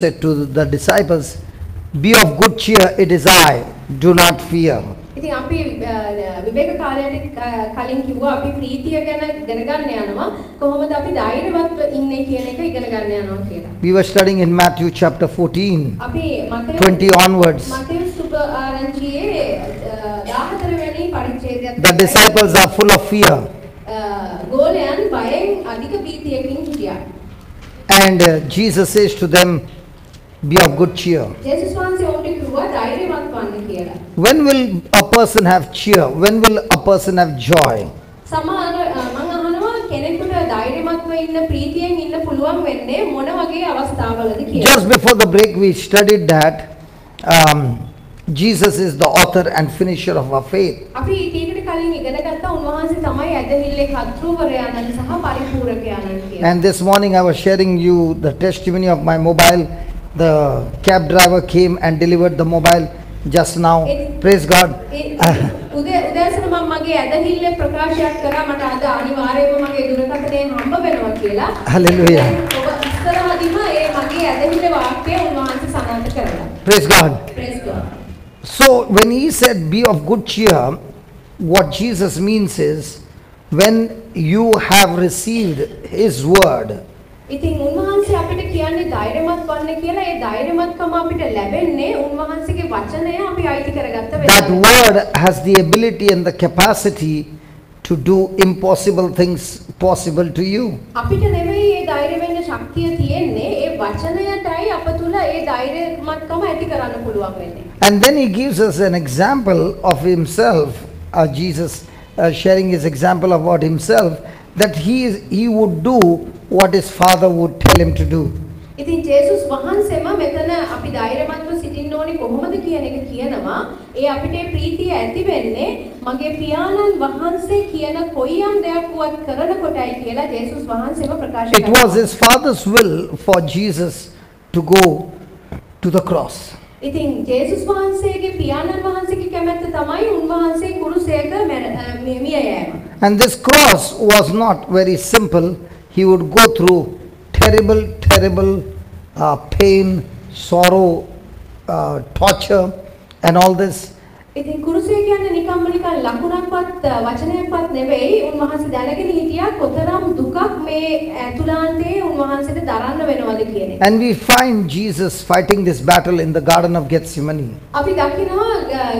Said to the disciples, "Be of good cheer, it is I, do not fear." ඉතින් අපි විවේක කාලයට කලින් කිව්වා අපි ප්‍රීතිය ගැන ඉගෙන ගන්න යනවා, කොහොමද අපි ධෛර්යවත්ව ඉන්නේ කියන එක ඉගෙන ගන්න යනවා කියලා. We were studying in Matthew chapter 14, අපි මතෙව් 20 onwards. මතෙව් සුභ ආරංචියේ 14 වෙනි පරිච්ඡේදයත්. The disciples are full of fear. ගෝලයන් බයෙන් අධික භීතියකින් හිටියා. And Jesus says to them, "Be of good cheer." ජේසුස් වහන්සේ ඔවුන්ට කිව්වා ධෛර්යවත් වන්න කියලා. When will a person have cheer? When will a person have joy? සමහර මං අහනවා කෙනෙකුට ධෛර්යමත්ව ඉන්න, ප්‍රීතියෙන් ඉන්න පුළුවන් වෙන්නේ මොන වගේ අවස්ථාවලද කියලා. Just before the break, we studied that Jesus is the author and finisher of our faith. අපි ඊට කලින් ඉගෙන ගත්තා උන්වහන්සේ තමයි ඇදහිල්ලේ කර්තෘවරයාණන් සහ පරිපූර්ණකයාණන් කියලා. And this morning I was sharing you the testimony of my mobile. The cab driver came and delivered the mobile just now. Praise God. ඒ උදේ උදෑසන මම මගේ ඇදහිල්ල ප්‍රකාශයක් කරා මට අද අනිවාර්යයෙන්ම මගේ දුරකථනය හම්බ වෙනවා කියලා. Hallelujah. ඔබ ඉස්සරහදීම ඒ මගේ ඇදහිල්ල වාක්‍යය උන්වහන්සේ සනාථ කරලා. Praise God. Praise God. So when he said, "Be of good cheer," what Jesus means is when you have received his word, ඉතින් උන්වහන්සේ අපිට කියන්නේ ධෛර්යමත් වන්න කියලා. ඒ ධෛර්යමත්කම අපිට ලැබෙන්නේ උන්වහන්සේගේ වචනය අපි අයිති කරගත්ත that වෙලාවට. Word has the ability and the capacity to do impossible things possible to you. අපිට නෙවෙයි ඒ ධෛර්ය වෙන්න ශක්තිය තියෙන්නේ, ඒ වචනයටයි අප තුල ඒ ධෛර්යමත්කම ඇති කරන්න පුළුවන් වෙන්නේ. And then he gives us an example of himself, Jesus sharing his example about himself, that he would do what his Father would tell him to do. ඉතින් ජේසුස් වහන්සේම මෙතන අපි ධෛර්යමත්ව සිටින්න ඕනේ කොහොමද කියන එක කියනවා. ඒ අපිට ඒ ප්‍රීතිය ඇති වෙන්නේ මගේ පියාණන් වහන්සේ කියන කොයියම් දෙයක් වුවත් කරනකොටයි කියලා ජේසුස් වහන්සේම ප්‍රකාශ It කරනවා. Was his Father's will for Jesus to go to the cross. ඉතින් ජේසුස් වහන්සේගේ පියාණන් වහන්සේගේ කැමැත්ත තමයි උන්වහන්සේ කුරුසයක මිය යෑම. And this cross was not very simple. He would go through terrible, terrible pain, sorrow, torture, and all this. ඉතින් කුරුසය කියන්නේ නිකම්ම නිකන් ලකුණක්වත් වචනයක්වත් නෙවෙයි. උන්වහන්සේ දැනගෙන හිටියා කොතරම් දුකක් මේ ඇතුළාන්තයේ උන්වහන්සේට දරන්න වෙනවද කියන එක. And we find Jesus fighting this battle in the Garden of Gethsemane. අපි දකිනවා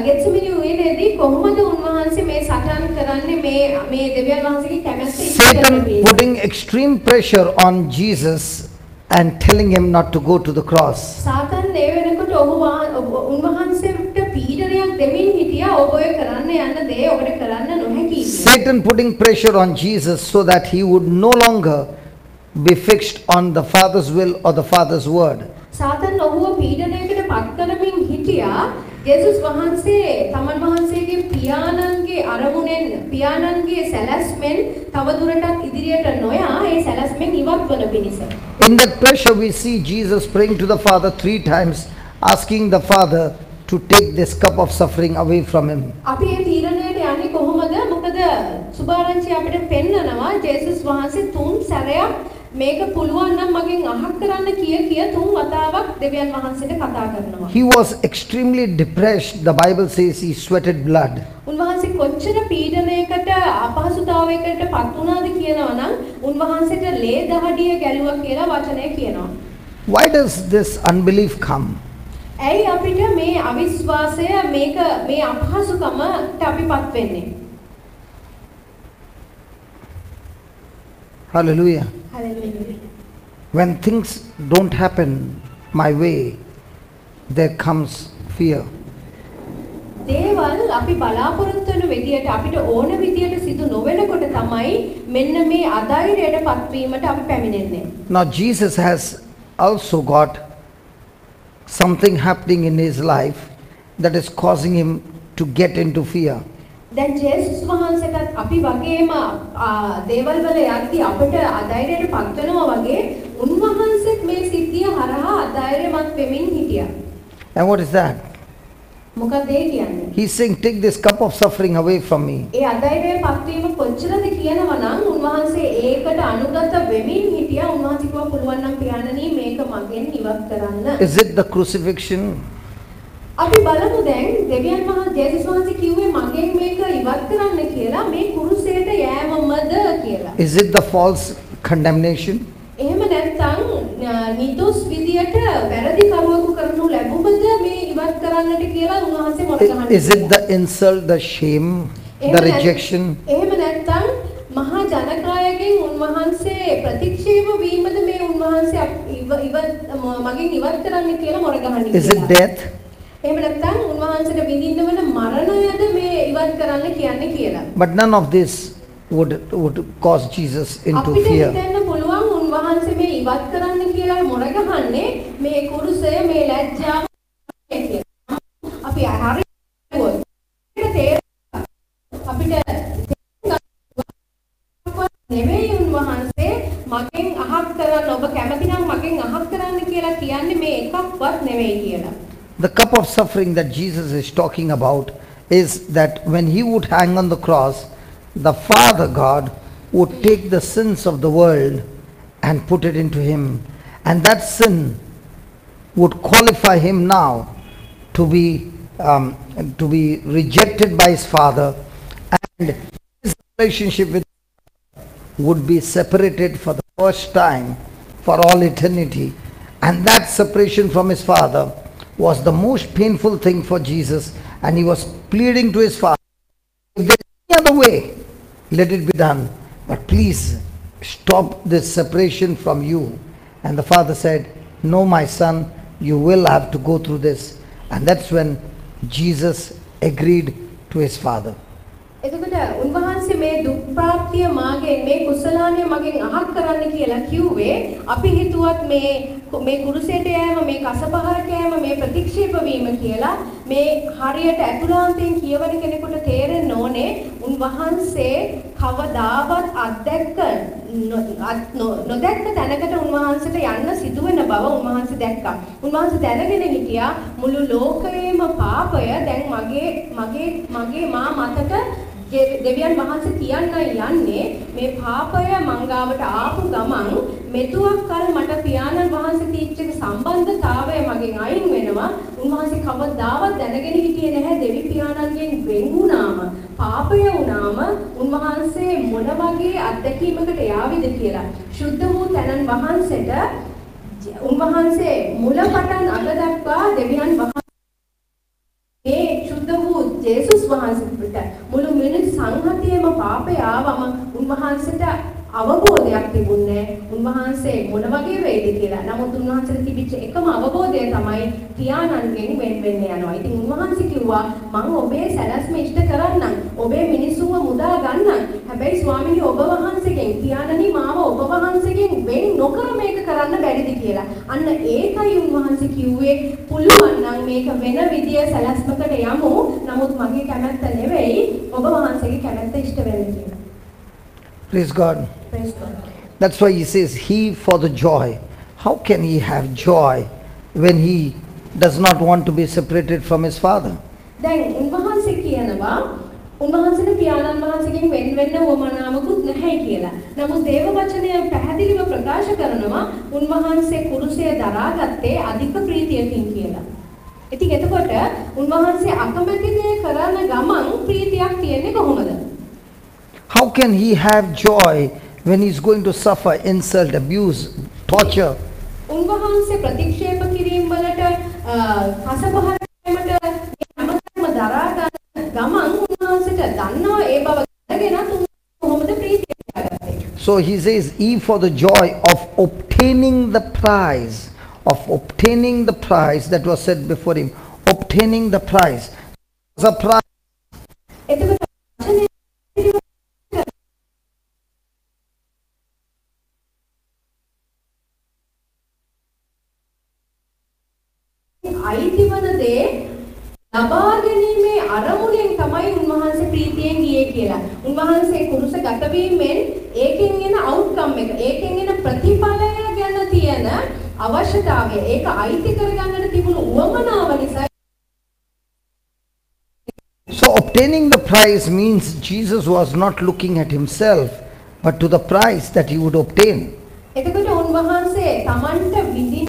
ගෙත්සෙමනි උයනේදී කොහොමද උන්වහන්සේ මේ සටන් කරන්නේ මේ මේ දෙවියන් වහන්සේගේ කැමැත්ත ඉෂ්ට කරන Satan පිණිස. Putting extreme pressure on Jesus and telling him not to go to the cross. සාතන් ඒ වෙනකොට ඔහු උන්වහන්සේට පීඩනයක් දෙමින් හිටියා ඔබ ඔය කරන්න යන දේ ඔබට කරන්න නොහැකි කියලා. Satan putting pressure on Jesus so that he would no longer be fixed on the Father's will or the Father's word. සාතන් ඔහුව පීඩනයකට පත් කරමින් හිටියා ජේසුස් වහන්සේ තමන් වහන්සේගේ පියාණන්ගේ අරමුණෙන්, පියාණන්ගේ සැලැස්මෙන් තවදුරටත් ඉදිරියට නොයා ඒ සැලැස්මෙන් ඉවත් වන පිණිස. In that pressure, we see Jesus praying to the Father three times, asking the Father to take this cup of suffering away from him. අපි මේ තීරණයට යන්නේ කොහොමද? මොකද සුභාරංචි අපිට පෙන්නනවා ජේසුස් වහන්සේ තුන් සැරයක් මේක පුළුවන් නම් මගෙන් අහක් කරන්න කිය කිය තුන් වතාවක් දෙවියන් වහන්සේට කතා කරනවා. He was extremely depressed. The Bible says he sweated blood. උන්වහන්සේ කොච්චර පීඩනයකට, අපහසුතාවයකට පත් වුණාද කියනවා නම් උන්වහන්සේට ලේ දහඩිය ගැලුවා කියලා වචනය කියනවා. Why does this unbelief come? ඇයි අපිට මේ අවිශ්වාසය, මේක මේ අපහසුකමට අපි පත් වෙන්නේ? Hallelujah. Hallelujah. When things don't happen my way, there comes fear. දේවල් අපි බලාපොරොත්තු වෙන විදියට, අපිට ඕන විදියට සිදු නොවෙනකොට තමයි මෙන්න මේ අධෛර්යයට පත්වීමට අපි පැමිණෙන්නේ. Now, Jesus has also got something happening in his life that is causing him to get into fear. දැන් ජේසුස් වහන්සේටත් අපි වගේම දේවල් වල යද්දි අපට අධෛර්යයට පත් වෙනවා වගේ උන්වහන්සේත් මේ සිද්ධිය හරහා අධෛර්යමත් වෙමින් හිටියා. And what is that? මොකක්ද ඒ කියන්නේ? He's saying, "Take this cup of suffering away from me." ඒ අධෛර්යයට පත්වීම කොච්චරද කියනවා නම් උන්වහන්සේ ඒකට අනුගත වෙමින් හිටියා. උන්වහන්සේ කිව්වා පුළුවන් නම් පියාණනි මේක මගෙන් ඉවත් කරන්න. Is it the crucifixion? අපි බලමු දැන් දෙවියන් වහන්සේ ජේසුස් වහන්සේ කිව්වේ මගෙන් මේක ඉවත් කරන්න කියලා මේ කුරුසයට යෑමමද කියලා. Is it the false condemnation? එහෙම නැත්නම් නිදොස් විදියට වැරදි කරුවෙකු කරනු ලැබුමද මේ ඉවත් කරන්නට කියලා උන්වහන්සේ මොන ගහන්නේ? Is it the insult, the shame, the rejection? එහෙම නැත්නම් මහා ජනකායගෙන් උන්වහන්සේ ප්‍රතික්ෂේප වීමද මේ උන්වහන්සේ ඉවත් මගෙන් ඉවත් කරන්න කියලා මොර ගහන්නේ? Is it death? එහෙම නැත්නම් උන්වහන්සේට විඳින්න වන මරණයද මේ ඉවත් කරන්න කියන්නේ කියලා. But none of this would cause Jesus into fear. අපිට හිතන්න පුළුවන් උන්වහන්සේ මේ ඉවත් කරන්න කියලා මොර ගහන්නේ මේ කුරුසය මේ ලැජ්ජාව කියලා. අපි හරියට අපිට නෙවෙයි උන්වහන්සේ මගෙන් අහක් කරන්න ඔබ කැමති නම් මගෙන් අහක් කරන්න කියලා කියන්නේ මේ එකක්වත් නෙවෙයි කියලා. The cup of suffering that Jesus is talking about is that when he would hang on the cross, the Father God would take the sins of the world and put it into him, and that sin would qualify him now to be rejected by his Father, and his relationship with would be separated for the first time for all eternity. And that separation from his Father was the most painful thing for Jesus, and he was pleading to his Father, if there is any other way, let it be done, but please stop this separation from you. And the Father said, no, my son, you will have to go through this. And that's when Jesus agreed to his Father. එතකොට උන්වහන්සේ මේ දුක් ප්‍රාප්තිය මාගෙන් මේ කුසලානය මගෙන් අහක් කරන්න කියලා කිව්වේ අපි හිතුවත් මේ මේ කුරුසයට යෑම මේ කසපහර කෑම මේ ප්‍රතික්ෂේප වීම කියලා මේ හරියට ඇතුළාන්තයෙන් කියවන කෙනෙකුට තේරෙන්න ඕනේ උන්වහන්සේ කවදාවත් අත්දැක්ක නොදැක්ක තැනකට උන්වහන්සේට යන්න සිදුවෙන බව උන්වහන්සේ දැක්කා. උන්වහන්සේ දැනගෙන හිටියා මුළු ලෝකයේම පාපය දැන් මගේ මගේ මගේ මා මතට දෙවියන් වහන්සේ තියන්නයි යන්නේ. මේ පාපය මං ගාවට ආපු ගමන් මෙතුවක් කල මට පියාණන් වහන්සේ තීච්ච සම්බන්ධතාවය මගෙන් අයින් වෙනවා. උන්වහන්සේ කවදාවත් දැනගෙන හිටියේ නැහැ දෙවි පියාණන්ගෙන් වෙන් වුණාම පාපය වුණාම උන්වහන්සේ මොන වගේ අත්දැකීමකට යාවිද කියලා. ශුද්ධ වූ තැනන් වහන්සේට උන්වහන්සේ මුල පටන් අග දක්වා දෙවියන් වහන්සේ මේ ශුද්ධ වූ ජේසුස් වහන්සේට මුළු මිනිස් සංහතියේම පාපය ආවම උන්වහන්සේට අවබෝධයක් තිබුණේ උන්වහන්සේ මොන වගේ වෙයිද කියලා. නමුත් උන්වහන්සේට තිබිච්ච එකම අවබෝධය තමයි පියාණන්ගෙන් වෙන් වෙන්න යනවා. ඉතින් උන්වහන්සේ කිව්වා මං ඔබේ සැලැස්ම ඉෂ්ට කරන්නම්, ඔබේ මිනිසුන්ව මුදා ගන්නම්. හැබැයි ස්වාමිනී ඔබ වහන්සේගෙන්, පියාණනි මාව ඔබ වහන්සේගෙන් වෙන් නොකර මේක කරන්න බැරිද කියලා. අන්න ඒකයි උන්වහන්සේ කිව්වේ පුළුවන් නම් මේක වෙන විදිය සැලැස්මකට යමු. නමුත් මගේ කැමැත්ත නෙවෙයි ඔබ වහන්සේගේ කැමැත්ත ඉෂ්ට වෙන්න කියලා. Praise God. Praise God. That's why he says, he for the joy. How can he have joy when he does not want to be separated from his Father? දැන් උන්වහන්සේ කියනවා උන්වහන්සේට පියාණන් වහන්සේගෙන් වෙන් වෙන්න උවමනාවකුත් නැහැ කියලා. නමුත් දේව වචනය පැහැදිලිව ප්‍රකාශ කරනවා උන්වහන්සේ කුරුසය දරාගත්තේ අධික ප්‍රීතියකින් කියලා. ඉතින් එතකොට උන්වහන්සේ අකමැති දේ කරන ගමන් ප්‍රීතියක් තියෙන්නේ කොහොමද? How can he have joy when he's going to suffer insult, abuse, torture? උන්වහන්සේ ප්‍රතික්ෂේප කිරීම වලට කසපහර කෑමට හැමතැනම දරා ගන්න ගමන් උන්වහන්සේට දන්නවා ඒ බව දැනගෙන කොහොමද ප්‍රීතිය තියාගත්තේ? So he says, he for the joy of obtaining the prize, of obtaining the prize that was set before him, obtaining the prize. The prize. එතකොට වචනේ අයිති වන දේ ලබා ගැනීමේ අරමුණෙන් තමයි උන්වහන්සේ ප්‍රීතියෙන් ගියේ කියලා. උන්වහන්සේ කුරුස ගත වීමෙන් ඒකෙන් එන අවුට්කම් එක, ඒකෙන් එන ප්‍රතිඵලය ගැන තියෙන අවශ්‍යතාවය, ඒක අයිති කරගන්නට තිබුණු උවමනාව නිසා. So obtaining the prize means Jesus was not looking at himself, but to the prize that he would obtain. එතකොට උන්වහන්සේ තමන්ට විඳින්න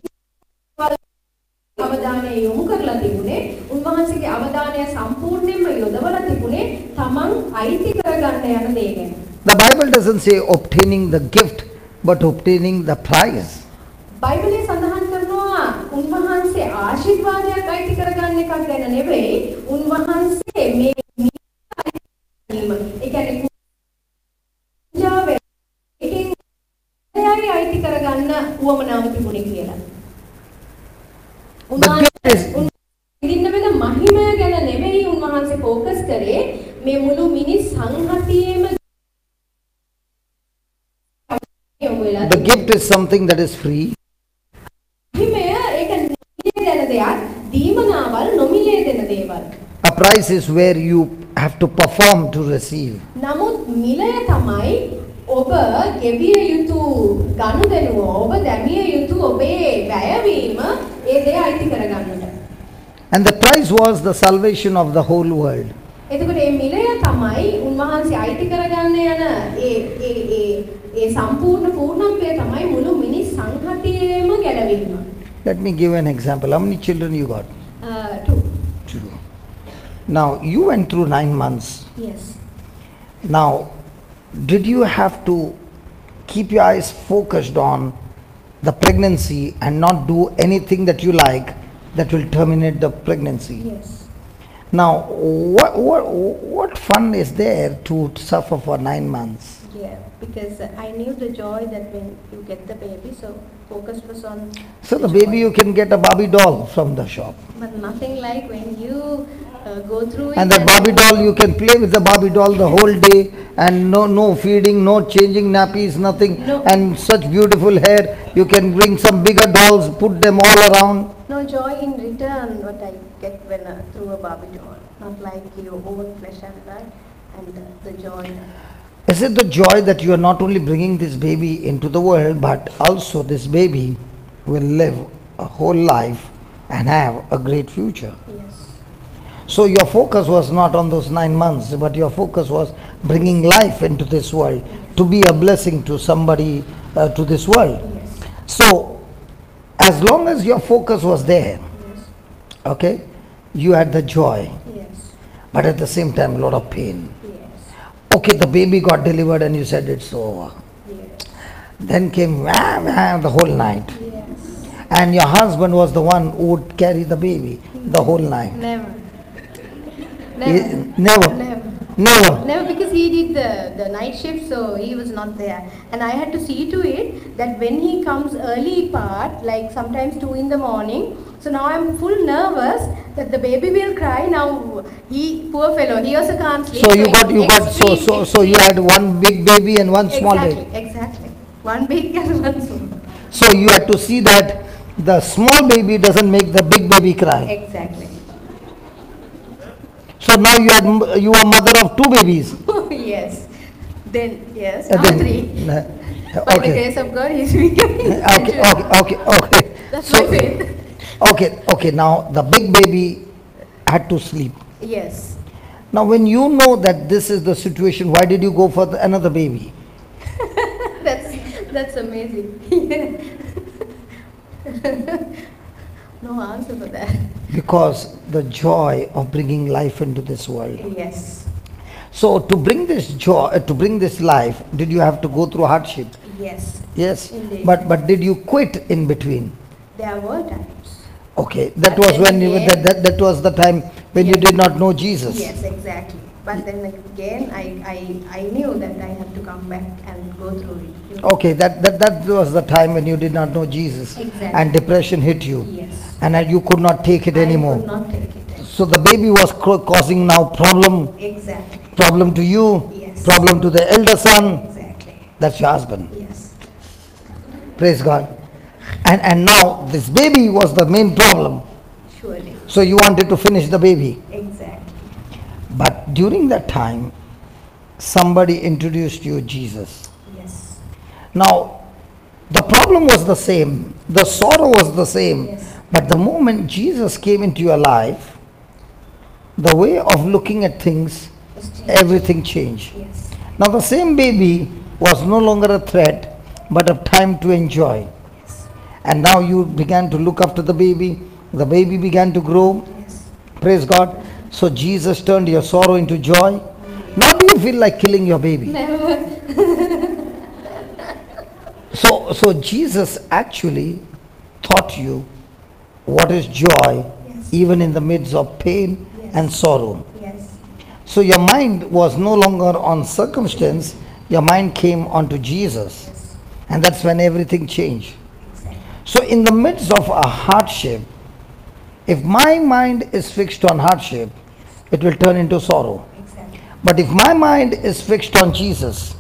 අවධානය යොමු කරලා තිබුණේ. උන්වහන්සේගේ අවධානය සම්පූර්ණයෙන්ම යොදවලා තිබුණේ තමන් අයිති කරගන්න යන දේ ගැන. The Bible doesn't say obtaining the gift, but obtaining the prize. බයිබලයේ සඳහන් කරනවා උන්වහන්සේ ආශිර්වාදයක් අයිති කරගන්න එකක් ගැන නෙවෙයි, උන්වහන්සේ මේ ගැනීම. ඒ කියන්නේ පූජාව එකෙන් එයයි අයිති කරගන්න උවමනාව තිබුණේ කියලා. The gift is විඳින්න වෙන මහිමය ගැන නෙවෙයි උන්වහන්සේ ફોකස් කරේ, මේ මුළු මිනිස් සංහතියේම යොමු වෙලා the gift is something that is free. මහිමය ඒක නොමිලේ දෙන දෙයක්, දීමනාවල් නොමිලේ දෙන දේවල්. A prize is where you have to perform to receive. නමුත් මිලය තමයි ඔබ ගෙවිය යුතු ගනුදෙනුව, ඔබ දැමිය යුතු ඔබේ වැයවීම ඒ දේ අයිති කරගන්නට. And the prize was the salvation of the whole world. එතකොට මේ මිලය තමයි උන්වහන්සේ අයිති කරගන්න යන ඒ ඒ ඒ ඒ සම්පූර්ණ පූර්ණත්වය තමයි මුළු මිනිස් සංහතියේම ගැලවීම. Let me give an example. How many children you got? 2. 2. Now, you went through 9 months. Yes. Now, did you have to keep your eyes focused on the pregnancy and not do anything that you like that will terminate the pregnancy? Yes. Now, what fun is there to suffer for 9 months? Yeah, because I knew the joy that when you get the baby, so focus was on. So the baby, you can get a Barbie doll from the shop. But nothing like when you go through it. And the Barbie doll, you can play with the Barbie doll the whole day, and no feeding, no changing nappies, nothing. No. And such beautiful hair, you can bring some bigger dolls, put them all around. No joy in return what I get when through a Barbie doll. Not like your own flesh and blood, and the joy. Is it the joy that you are not only bringing this baby into the world, but also this baby will live a whole life and have a great future? Yes. So your focus was not on those 9 months, but your focus was bringing life into this world, to be a blessing to somebody, to this world. Yes. So, as long as your focus was there, yes, okay, you had the joy, yes, but at the same time a lot of pain. Yes. Okay, the baby got delivered and you said it's over. Yes. Then came wah, wah, the whole night. Yes. And your husband was the one who would carry the baby the whole night. Never. Never. Never. Never. Never. Never, because he did the night shift, so he was not there. And I had to see to it that when he comes early part, like sometimes 2 in the morning, so now I'm full nervous that the baby will cry. Now he, poor fellow, he also can't sleep. So you so you had one big baby and one small baby. Exactly. One big and one small. So you had to see that the small baby doesn't make the big baby cry. Exactly. So now you are mother of 2 babies. Yes. Then yes, now 3. Okay. By the grace of God, he's becoming. Okay. That's so, my faith. Okay. Now the big baby had to sleep. Yes. Now when you know that this is the situation, why did you go for another baby? That's amazing. No answer for that. Because the joy of bringing life into this world. Yes. So to bring this joy, to bring this life, did you have to go through hardship? Yes. Yes. Indeed. But did you quit in between? There were times. Okay, that was when you, that was the time when you did not know Jesus. Yes, exactly. But then again, I knew that I had to come back and go through it. You know? Okay, that was the time when you did not know Jesus. Exactly. And depression hit you. Yes. And you could not take it anymore. I could not take it. So the baby was causing now problem. Exactly. Problem to you. Yes. Problem to the elder son. Exactly. That's your husband. Yes. Praise God. And now this baby was the main problem. Surely. So you wanted to finish the baby. Exactly. But during that time, somebody introduced you Jesus. Yes. Now, the problem was the same. The sorrow was the same. Yes. But the moment Jesus came into your life, the way of looking at things, everything changed. Yes. Now the same baby was no longer a threat, but a time to enjoy. Yes. And now you began to look after the baby. The baby began to grow. Yes. Praise God. So Jesus turned your sorrow into joy. Now do you feel like killing your baby? Never. So Jesus actually taught you what is joy, Yes. even in the midst of pain Yes. and sorrow. Yes. So your mind was no longer on circumstance, your mind came onto Jesus. Yes. And that's when everything changed. Exactly. So in the midst of a hardship, if my mind is fixed on hardship, it will turn into sorrow. Exactly. But if my mind is fixed on Jesus,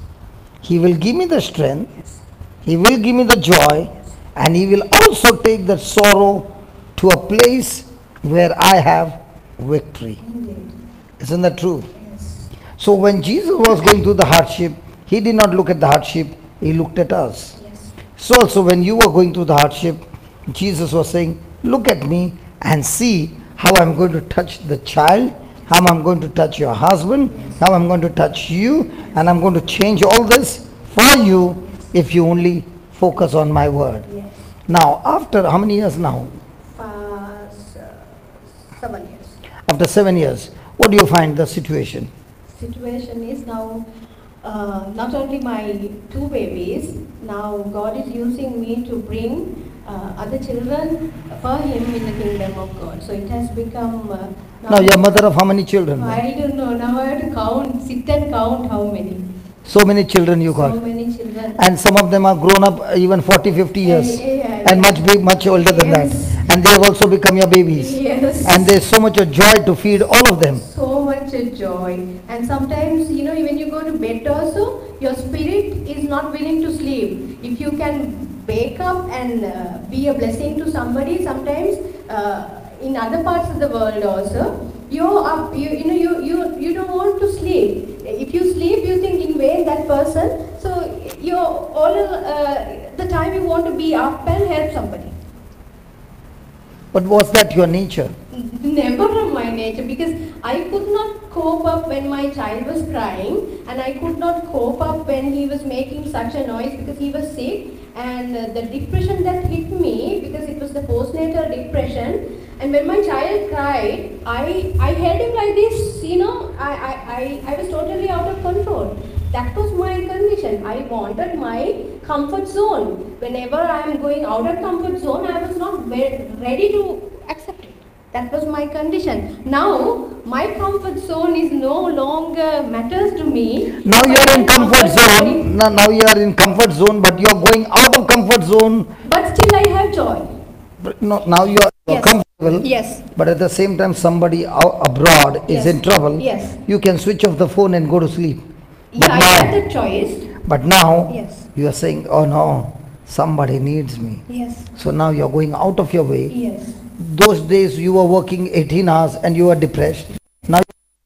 He will give me the strength, Yes. He will give me the joy, Yes. and He will also take that sorrow to a place where I have victory. Indeed. Isn't that true? Yes. So when Jesus was going through the hardship, He did not look at the hardship, He looked at us. Yes. So also when you were going through the hardship, Jesus was saying, look at me and see how I'm going to touch the child, how I'm going to touch your husband, how I'm going to touch you, and I'm going to change all this for you if you only focus on my word. Yes. Now, after how many years now? 7 years. After 7 years, what do you find the situation? Situation is now, not only my 2 babies, now God is using me to bring other children for Him in the kingdom of God. So it has become... now you are mother of how many children? I don't know. Now I have to count, sit and count how many. So many children you got. So many children. And some of them are grown up even 40, 50 years. Yeah, and much big, much older than yes. that. And they have also become your babies. Yes. And there's so much of joy to feed all of them. So much of joy. And sometimes, you know, when you go to bed also, your spirit is not willing to sleep. If you can wake up and be a blessing to somebody, sometimes in other parts of the world also, you're up, you don't want to sleep. If you sleep, you think in vain that person. So you're all the time you want to be up and help somebody. But was that your nature? Never from my nature, because I could not cope up when my child was crying, and I could not cope up when he was making such a noise because he was sick, and the depression that hit me, because it was the postnatal depression, and when my child cried, I held him like this, you know, I was totally out of control. That was my condition. I wanted my comfort zone. Whenever I am going out of comfort zone, I was not ready to accept it. That was my condition. Now, my comfort zone is no longer matters to me. Now you are in comfort zone. Now you are in comfort zone, but you are going out of comfort zone. But still I have joy. But no, now you are yes. comfortable. Yes. But at the same time, somebody abroad is yes. in trouble. Yes. You can switch off the phone and go to sleep. Yeah, but I now, have the choice. But now, yes. you are saying, oh no, somebody needs me. Yes. So now you are going out of your way. Yes. Those days you were working 18 hours and you were depressed. Now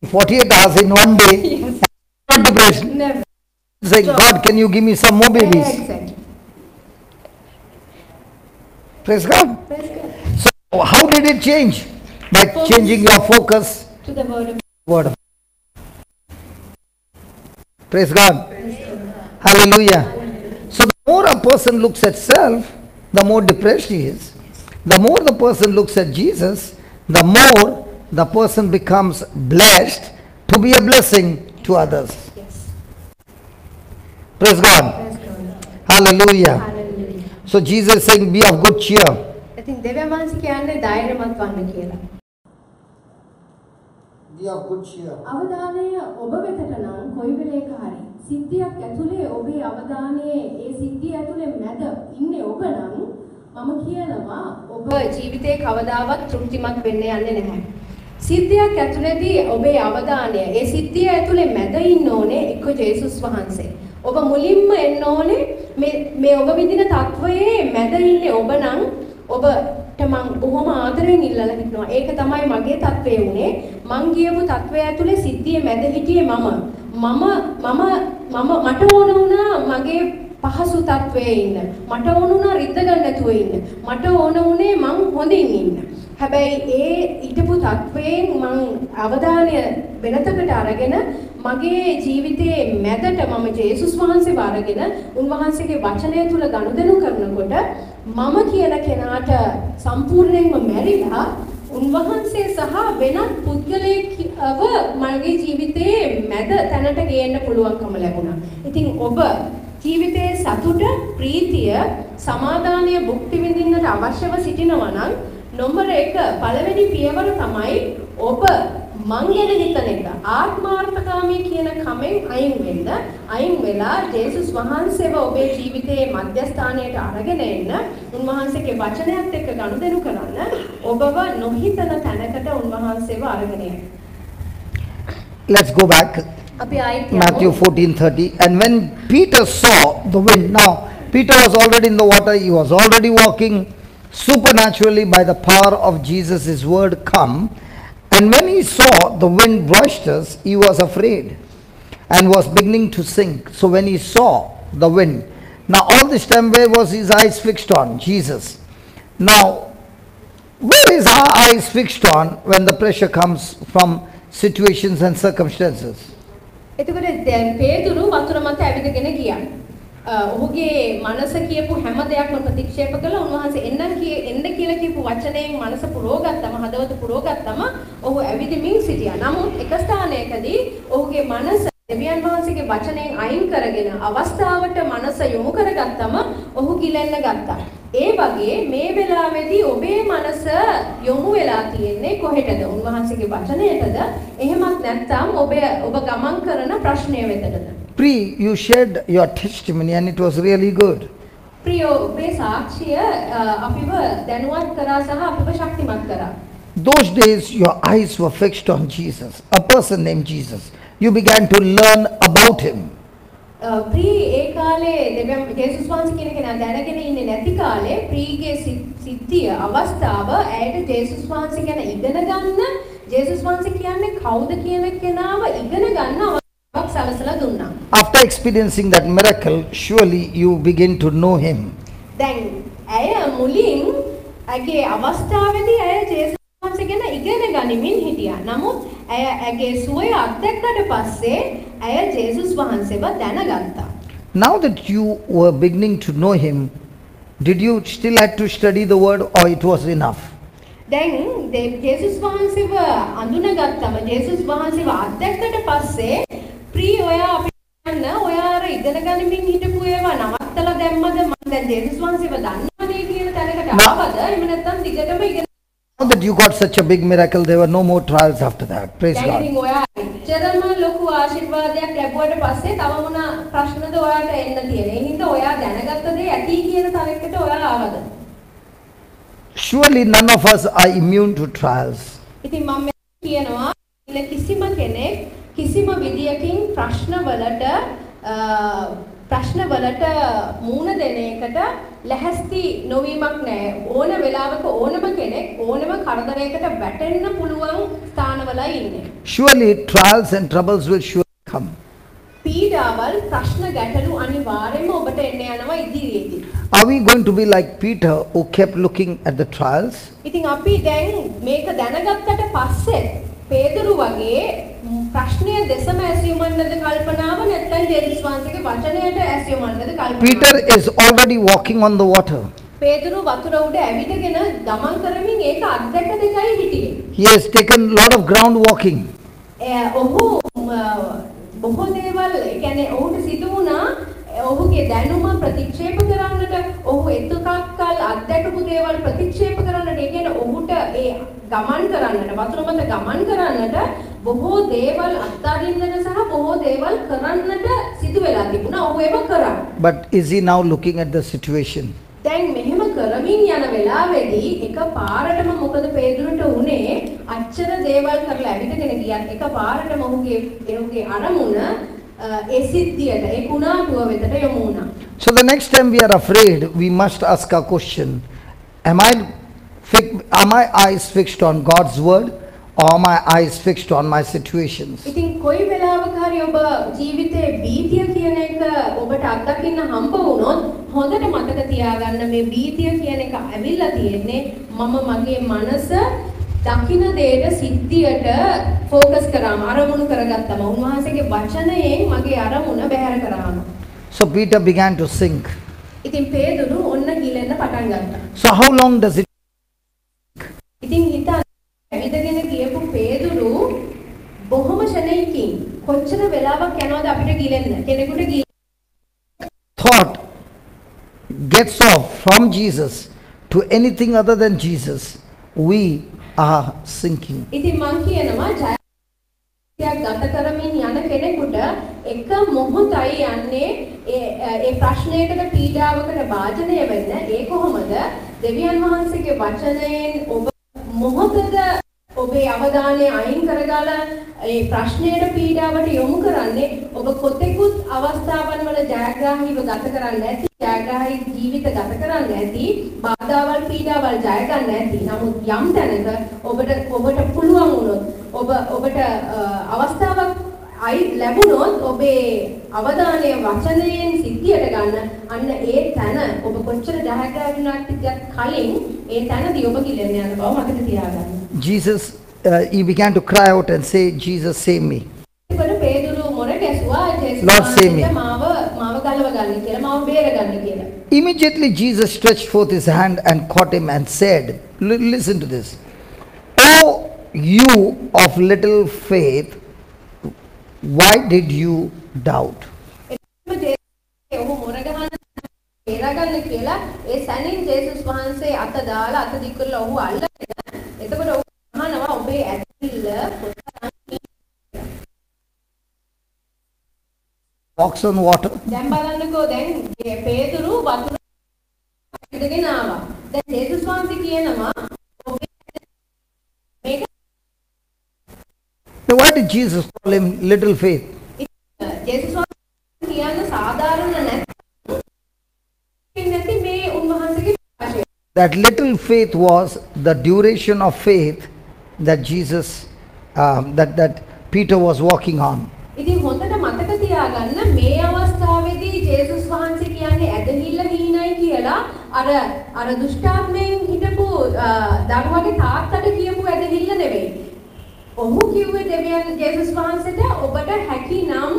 48 hours in one day. Yes. Not depressed. Never. It's like, God, can you give me some more babies? Yeah, exactly. Praise God. Praise God. So how did it change? By focus. Changing your focus to the word of Word. Praise God. Praise God. Hallelujah. Hallelujah. So the more a person looks at self, the more depressed he is. The more the person looks at Jesus, the more the person becomes blessed to be a blessing to others. Yes. Praise God. Praise God. Hallelujah. Hallelujah. So Jesus is saying, be of good cheer. ඉතින් දෙවියන් වහන්සේ කියන්නේ ධෛර්යමත් වන්න කියලා. Be of good cheer. අවධානය ඔබ වෙතට නම් කොයි වෙලේක හරි සිද්ධියක් ඇතුලේ ඔබේ අවධානයේ ඒ සිද්ධිය ඇතුලේ මැද ඉන්නේ ඔබ නම් මම කියනවා ඔබ ජීවිතේ කවදාවත් තෘප්තිමත් වෙන්න යන්නේ නැහැ. සිද්ධියක් ඇතුලේදී ඔබේ අවධානය ඒ සිද්ධිය ඇතුලේ මැද ඉන්න ඕනේ එක්ක ජේසුස් වහන්සේ. ඔබ මුලින්ම එන්න ඕනේ මේ ඔබ විඳින තත්වයේ මැද ඉන්නේ ඔබ නම් ඔබට මං බොහොම ආදරෙන් ඉල්ලලා හිටනවා. ඒක තමයි මගේ තත්වය වුණේ. මං කියපු තත්වය ඇතුලේ සිද්ධියේ මැද හිටියේ මම. මම මම මම මට ඕන වුණා මගේ පහසු තත්වයේ ඉන්න. මට ඕන වුණා රිද්ද ගන්න නැතුව ඉන්න. මට ඕන වුණේ මං හොඳින් ඉන්න. හැබැයි ඒ හිටපු තත්වයෙන් මං අවධානය වෙනතකට අරගෙන මගේ ජීවිතයේ මැදට මම ජේසුස් වහන්සේව අරගෙන උන්වහන්සේගේ වචනය තුල ගනුදෙනු කරනකොට මම කියන කෙනාට සම්පූර්ණයෙන්ම මැරිලා උන්වහන්සේ සහ වෙනත් පුද්ගලයෙක්ව මගේ ජීවිතයේ මැද තැනට ගේන්න පුළුවන්කම ලැබුණා. ඉතින් ඔබ ජීවිතයේ සතුට, ප්‍රීතිය, සමාදානය භුක්ති විඳින්නට අවශ්‍යව සිටිනවා නම් නම්බර 1 පළවෙනි පියවර තමයි ඔබ මං ගැන හිතන එක. ආත්මාර්ථකාමී කියන කමෙන් අයින් වෙන්න, අයින් වෙලා ජේසුස් වහන්සේව ඔබේ ජීවිතයේ මධ්‍යස්ථානයට අරගෙන එන්න, උන්වහන්සේගේ වචනයත් එක්ක ගනුදෙනු කරන්න, ඔබව නොහිතන තැනකට උන්වහන්සේව අරගෙන යන්න. Let's go back. අපි ආයෙත් යමු. Matthew 14:30. And when Peter saw the wind, now Peter was already in the water, he was already walking supernaturally by the power of Jesus, his word come. And when he saw the wind boisterous, he was afraid and was beginning to sink. So when he saw the wind, now all this time where was his eyes fixed on? Jesus. Now where is our eyes fixed on when the pressure comes from situations and circumstances? එතකොට දැන් පේතුරු වතුර මත ඇවිදගෙන ගියා. ඔහුගේ මනස කියපු හැම දෙයක්ම ප්‍රතික්ෂේප කළා. උන්වහන්සේ එන්න කියලා කියපු වචනයෙන් මනස පුරවගත්තම, හදවත පුරවගත්තම ඔහු ඇවිදමින් සිටියා. නමුත් එක ස්ථානයකදී ඔහුගේ මනස දෙවියන් වහන්සේගේ වචනයෙන් අයින් කරගෙන අවස්ථාවට මනස යොමු කරගත්තම ඔහු ගිලෙන්න ගත්තා. ඒ වගේ මේ වෙලාවේදී ඔබේ මනස යොමු වෙලා තියෙන්නේ කොහෙටද? උන්වහන්සේගේ වචනයටද? එහෙමත් නැත්නම් ඔබ ගමන් කරන ප්‍රශ්නය වෙතටද? Pri, you shared your testimony and it was really good. ප්‍රියෝ, ඔබේ සාක්ෂිය අපිව දැනුවත් කරා සහ අපිව ශක්තිමත් කරා. Those days your eyes were fixed on Jesus, a person named Jesus. You began to learn about him. ප්‍රී ඒ කාලේ දෙවියන් ජේසුස් වහන්සේ කියන කෙනා දැනගෙන ඉන්නේ නැති කාලේ ප්‍රීගේ සිද්ධිය අවස්ථාව ඇයට ජේසුස් වහන්සේ ගැන ඉගෙන ගන්න, ජේසුස් වහන්සේ කියන්නේ කවුද කියන කෙනාව ඉගෙන ගන්න අවස්ථාවක් සලසලා දුන්නා. After experiencing that miracle, surely you begin to know him. දැන් ඇය මුලින් ඇගේ අවස්ථාවේදී ඇය ජේසුස් වහන්සේ ගැන ඉගෙන ගනිමින් හිටියා. නමුත් ඇය ඇගේ සුවය අත්දැක්කට පස්සේ ඇය ජේසුස් වහන්සේව දැනගත්තා. Now that you were beginning to know him, did you still had to study the word or it was enough? දැන් ජේසුස් වහන්සේව අඳුනගත්තම, ජේසුස් වහන්සේව අත්දැක්කට පස්සේ ප්‍රී ඔයා අපිට කියන්න, ඔයා අර ඉගෙන ගනිමින් හිටපු ඒවා නවත්තලා දැම්මද? මම දැන් ජේසුස් වහන්සේව දන්නවනේ කියන තැනකට ආවද? එහෙම නැත්නම් දිගටම ඉගෙන Now that you got such a big miracle, there were no more trials after that. Praise දැන් God. ඉතින් ඔයා එච්චරම ලොකු ආශිර්වාදයක් ලැබුවට පස්සේ තව මොන ප්‍රශ්නද ඔයාට එන්න තියෙන්නේ? ඒ හින්දා ඔයා දැනගත්ත දේ ඇති කියන තරයකට ඔයා ආවද? Surely none of us are immune to trials. ඉතින් මම කියනවා ඉන්න කිසිම කෙනෙක් කිසිම විදියකින් ප්‍රශ්නවලට මූණ දෙන එකට ලැහැස්ති නොවීමක් නෑ. ඕන වෙලාවක ඕනම කෙනෙක් ඕනම කරදරයකට වැටෙන්න පුළුවන් ස්ථානවලයි ඉන්නේ. Surely trials and troubles will surely come. පීඩාවල් ප්‍රශ්න ගැටලු අනිවාර්යයෙන්ම ඔබට එන්න යනවා ඉදිරියේදී. Are we going to be like Peter who kept looking at the trials? ඉතින් අපි දැන් මේක දැනගත්තට පස්සේ පේදුරු වගේ ප්‍රශ්නය දෙසම ඇසියුමන්නද කල්පනාව, නැත්නම් ජේසුස් වහන්සේගේ වචනයට ඇසියුමන්නද කල්පනාව? Peter is already walking on the water. පේදුරු වතුර උඩ ඇවිදගෙන ගමන් කරමින් ඒක අත්දැක දෙකයි හිටියේ. He has taken a lot of ground walking. ඔහු බොහෝ දේවල්, ඒ කියන්නේ ඔහුට සිදු වුණා ඔහුගේ දැනුම ප්‍රතික්ෂේප කරන්නට, ඔහු එතුකක් කල් අත්දැකපු දේවල් ප්‍රතික්ෂේප කරන්නට, ඒ කියන්නේ ඔහුට ඒ ගමන් කරන්නට, වතුර මත ගමන් කරන්නට බොහෝ දේවල් අත්අරින්නට සහ බොහෝ දේවල් කරන්නට සිදු වෙලා තිබුණා. ඔහු ඒව කරා. But is he now looking at the situation? දැන් මෙහෙම කරමින් යන වෙලාවේදී එක පාරටම මොකද පේදුරට උනේ? අච්චර දේවල් කරලා ඇවිදගෙන ගියත් එක පාරටම ඔහුගේ අරමුණ ඒ සිද්ධියට, ඒ කුණාටුව වෙතට යොමු වුණා. So the next time we are afraid, we must ask a question. Are my eyes fixed on God's word or are my eyes fixed on my situations? ඉතින් කොයි වෙලාවක හරි ඔබ ජීවිතේ භීතිය කියන එක ඔබට අත්දකින්න හම්බ වුණොත් හොඳට මතක තියාගන්න මේ භීතිය කියන එක ඇවිල්ලා තියෙන්නේ මම මගේ මනස දකින දෙයට සිද්ධියට ෆෝකස් කරාම අරමුණු කරගත්තම උන්වහන්සේගේ වචනයෙන් මගේ අරමුණ බැහැර කරාම. So Peter began to sink. ඉතින් පේදුරු ඔන්න ගිලෙන්න පටන් ගත්තා. So how long does it? ඉතින් හිතන්න ඇවිදගෙන ගියපු පේදුරු බොහොම ෂණයකින් කොච්චර වෙලාවක් යනවද අපිට ගිලෙන්න? කෙනෙකුට thought gets off from Jesus to anything other than Jesus, we are sinking. ඉතින් මං කියනවා ජයයක් ගත කරමින් යන කෙනෙකුට එක මොහොතයි යන්නේ ඒ ප්‍රශ්නයකට පීඩාවකට භාජනය වෙන්න. ඒ කොහොමද? දෙවියන් වහන්සේගේ වචනයෙන් ඔබ මොහොතද ඔබේ අවධානය අයින් කරගලා ඒ ප්‍රශ්නයට පීඩාවට යොමු කරන්නේ ඔබ කොතෙකුත් අවස්ථාවන් වල ජයග්‍රාහීව ගත කරන්න ඇති, ජයග්‍රාහී ජීවිත ගත කරන්න ඇති, බාධාවල් පීඩාවල් ජය ගන්න ඇති. නමුත් යම් තැනක ඔබට පුළුවන් වුණොත්, ඔබට අවස්ථාවක් ලැබුණොත් ඔබේ අවධානය වචනයෙන් සිද්ධියට ගන්න, අන්න ඒ තැන ඔබ කොච්චර ජයග්‍රාහී වුණත් කලින් ඒ තැනදී ඔබ ගිලෙන්න යන බව මතක තියාගන්න. Jesus, he began to cry out and say, Jesus, save me. Lord, save me. Immediately Jesus stretched forth his hand and caught him and said, listen to this, O you of little faith, why did you doubt? Walks on water. දැන් බලන්නකෝ, දැන් පේදුරු වතුර ඇවිදගෙන ආවා. දැන් ජේසුස් වහන්සේ කියනවා ඔබේ මේක. Now why did Jesus call him little faith? ජේසුස් වහන්සේ කියන්න සාධාරණ නැති මේ උන්වහන්සේගේ ප්‍රකාශය. That little faith was the duration of faith that Jesus that Peter was walking on. ඉතින් හොඳට මතක තියාගන්න මේ අවස්ථාවේදී ජේසුස් වහන්සේ කියන්නේ ඇදහිල්ල හීනයි කියලා අර අර දුෂ්ටාත්මයෙන් හිටපු දරුවගේ තාත්තට කියපු ඇදහිල්ල නෙවෙයි. ඔහු කිව්වේ දෙවියන් ජේසුස් වහන්සේට ඔබට හැකි නම්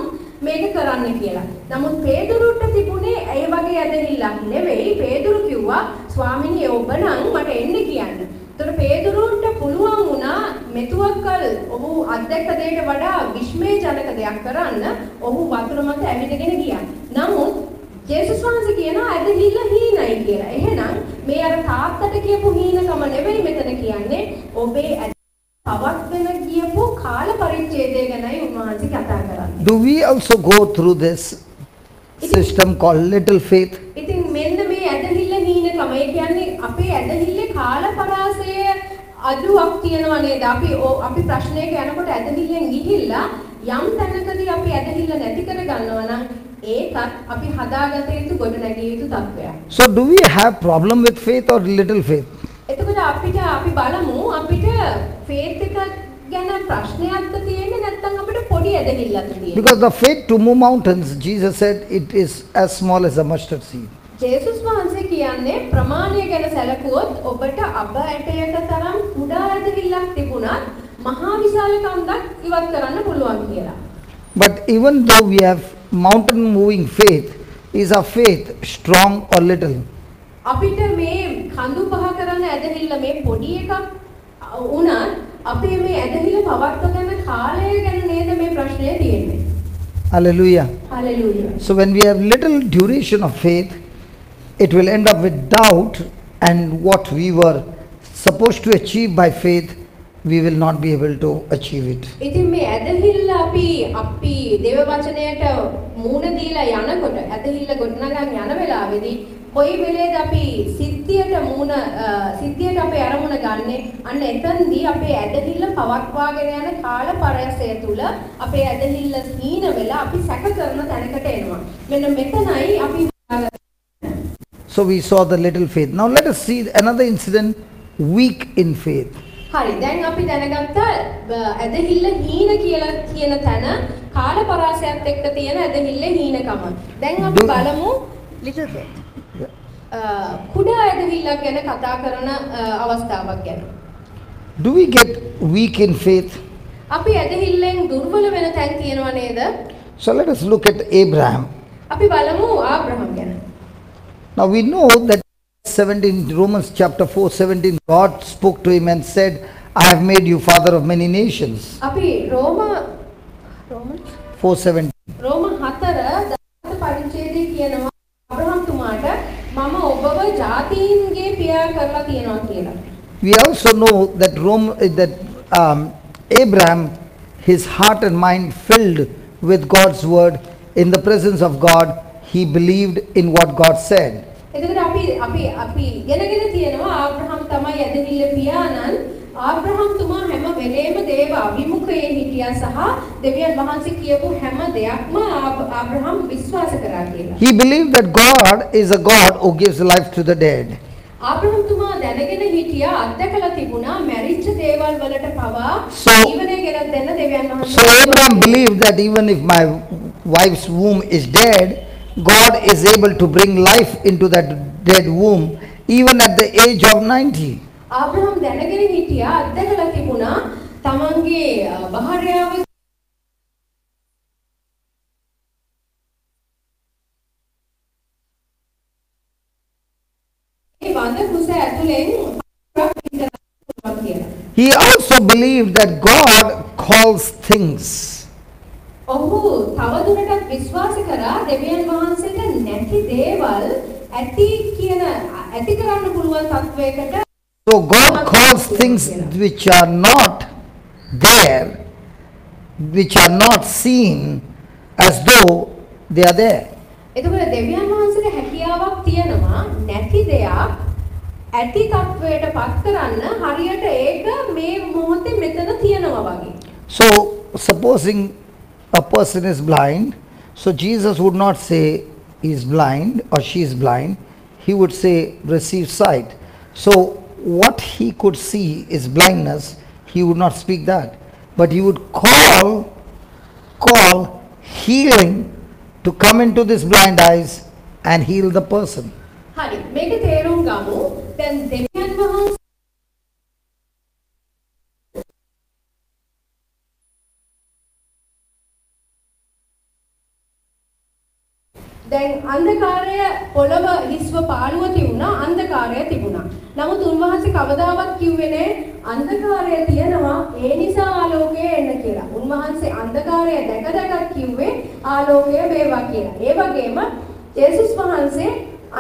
මේක කරන්න කියලා. නමුත් පේදුරුට තිබුණේ ඒ වගේ ඇදහිල්ලක් නෙවෙයි. පේදුරු කිව්වා ස්වාමිනේ ඔබ නම් මට එන්න කියන්න. ඒතර පේදුරුන්ට පුළුවන් වුණා මෙතුවක්කල් ඔහු අත්දැක දෙයට වඩා විස්මයජනක දෙයක් කරන්න. ඔහු වතුර මත ඇවිදගෙන ගියා. නමුත් ජේසුස් වහන්සේ කියනවා ඇදහිල්ල හීනයි කියලා. එහෙනම් මේ අර තාත්තට කියපු හීනකම නෙවෙයි මෙතන කියන්නේ. ඔබේ පවත්වන කියපු කාල පරිච්ඡේදය ගැනයි උන්වහන්සේ කතා කරන්නේ. Do we also go through this system called little faith? ඉතින් මෙන්න මේ ඇදහිල්ල හීනකම, ඒ කියන්නේ අපේ ඇදහිල්ලේ කාල පරාසය අඩුවක් තියෙනවා නේද? අපි ප්‍රශ්නයක යනකොට ඇදහිල්ලෙන් ගිහිල්ලා යම් තැනකදී අපි ඇදහිල්ල නැති කර ගන්නවා නම් ඒකත් අපි හදාගත යුතු ගොඩනැගිය යුතු තත්වයක්. So do we have problem with faith or little faith? එතකොට අපිට අපි බලමු අපිට faith එක ගැන ප්‍රශ්නයක්ද තියෙන්නේ නැත්නම් අපිට පොඩි ඇදහිල්ලක්ද තියෙන්නේ? Because the faith to move mountains, Jesus said it is as small as a mustard seed. ජේසුස් වහන්සේ කියන්නේ ප්‍රමාණය ගැන සැලකුවොත් ඔබට අබ ඇටයක තරම් කුඩා ඇදහිල්ලක් තිබුණත් මහා විශාල කන්දක් ඉවත් කරන්න පුළුවන් කියලා. But even though we have mountain moving faith, is our faith strong or little? අපිට මේ කඳු පහ කරන ඇදහිල්ල මේ පොඩි එකක් වුණත් අපේ මේ ඇදහිල්ල පවත්වගෙන කාලය ගැන නේද මේ ප්‍රශ්නය තියෙන්නේ. Hallelujah. Hallelujah. So when we have little duration of faith, it will end up with doubt, and what we were supposed to achieve by faith, we will not be able to achieve it. ඉතින් මේ ඇදහිල්ල අපි අපි දේව වචනයට මූණ දීලා යනකොට ඇදහිල්ල ගොඩනගන් යන වෙලාවේදී කොයි වෙලේද අපි සිද්ධියට මූණ සිද්ධියට අපේ අරමුණ ගන්නෙ, අන්න එතනදී අපේ ඇදහිල්ල පවත්වාගෙන යන කාල පරයසය තුල අපේ ඇදහිල්ල හීන වෙලා අපි සැක කරන තැනකට එනවා. මෙන්න මෙතනයි අපි. So we saw the little faith. Now let us see another incident, weak in faith. හරි, දැන් අපි දැනගත්තා ඇදහිල්ල හීන කියලා කියන තැන කාල පරාසයත් එක්ක තියෙන ඇදහිල්ල හීනකම. දැන් අපි බලමු little faith. කුඩා ඇදහිල්ලක් ගැන කතා කරන අවස්ථාවක් ගැන. Do we get weak in faith? අපි ඇදහිල්ලෙන් දුර්වල වෙන තැන් තියෙනවා නේද? So let us look at Abraham. අපි බලමු ආබ්‍රහම් ගැන. Now we know that 17 Romans chapter 4:17 God spoke to him and said, I have made you father of many nations. අපි රෝම 4:17 රෝම 4 පරිච්ඡේදයේ කියනවා අබ්‍රහම් තුමාට මම ඔබව ජාතීන්ගේ පියා කරලා තියෙනවා කියලා. We also know that Abraham, his heart and mind filled with God's word, in the presence of God, he believed in what God said. එතකොට අපි අපි අපි ඉගෙනගෙන තියෙනවා ආබ්‍රහම් තමයි ඇදහිල්ල පියාණන්. ආබ්‍රහම් තුමා හැම වෙලේම දේව අභිමුඛයේ හිටියා සහ දෙවියන් වහන්සේ කියපු හැම දෙයක්ම ආබ්‍රහම් විශ්වාස කරා කියලා. He believed that God is a God who gives life to the dead. ආබ්‍රහම් තුමා දැනගෙන හිටියා, අත්දැකලා තිබුණා මැරිච්ච දේවල් වලට පවා ජීවනය ගෙනත් දෙන්න දෙවියන් වහන්සේ. So Abraham believed that even if my wife's womb is dead, God is able to bring life into that dead womb even at the age of 90. ආබ්‍රහම් දැනගෙන හිටියා, අත්දැකලා තිබුණා තමන්ගේ භාර්යාව වඳ කුස ඇතුලෙන් කියලා. He also believed that God calls things. ඔහු තවදුරටත් විශ්වාස කරා දෙවියන් වහන්සේට නැති දේවල් ඇති කියන ඇති කරන්න පුළුවන් තත්වයකට. So God calls things which are not there, which are not seen, as though they are there. එතකොට දෙවියන් වහන්සේට හැකියාවක් තියෙනවා නැති දෙයක් ඇති තත්වයට පත් කරන්න, හරියට ඒක මේ මොහොතේ මෙතන තියෙනවා වගේ. So supposing a person is blind, so Jesus would not say he is blind or she is blind, he would say receive sight. So what he could see is blindness, he would not speak that, but he would call healing to come into this blind eyes and heal the person. හරි, මේක තේරුම් ගමු. දැන් දෙවියන් වහන්සේ දැන් අන්ධකාරය පොළව හිස්ව පාළුව තිබුණා, අන්ධකාරය තිබුණා. නමුත් උන්වහන්සේ කවදාවත් කිව්වේ නෑ අන්ධකාරය තියෙනවා ඒ නිසා ආලෝකය එන්න කියලා. උන්වහන්සේ අන්ධකාරය දැක දැකත් කිව්වේ ආලෝකය වේවා කියලා. ඒ වගේම යේසුස් වහන්සේ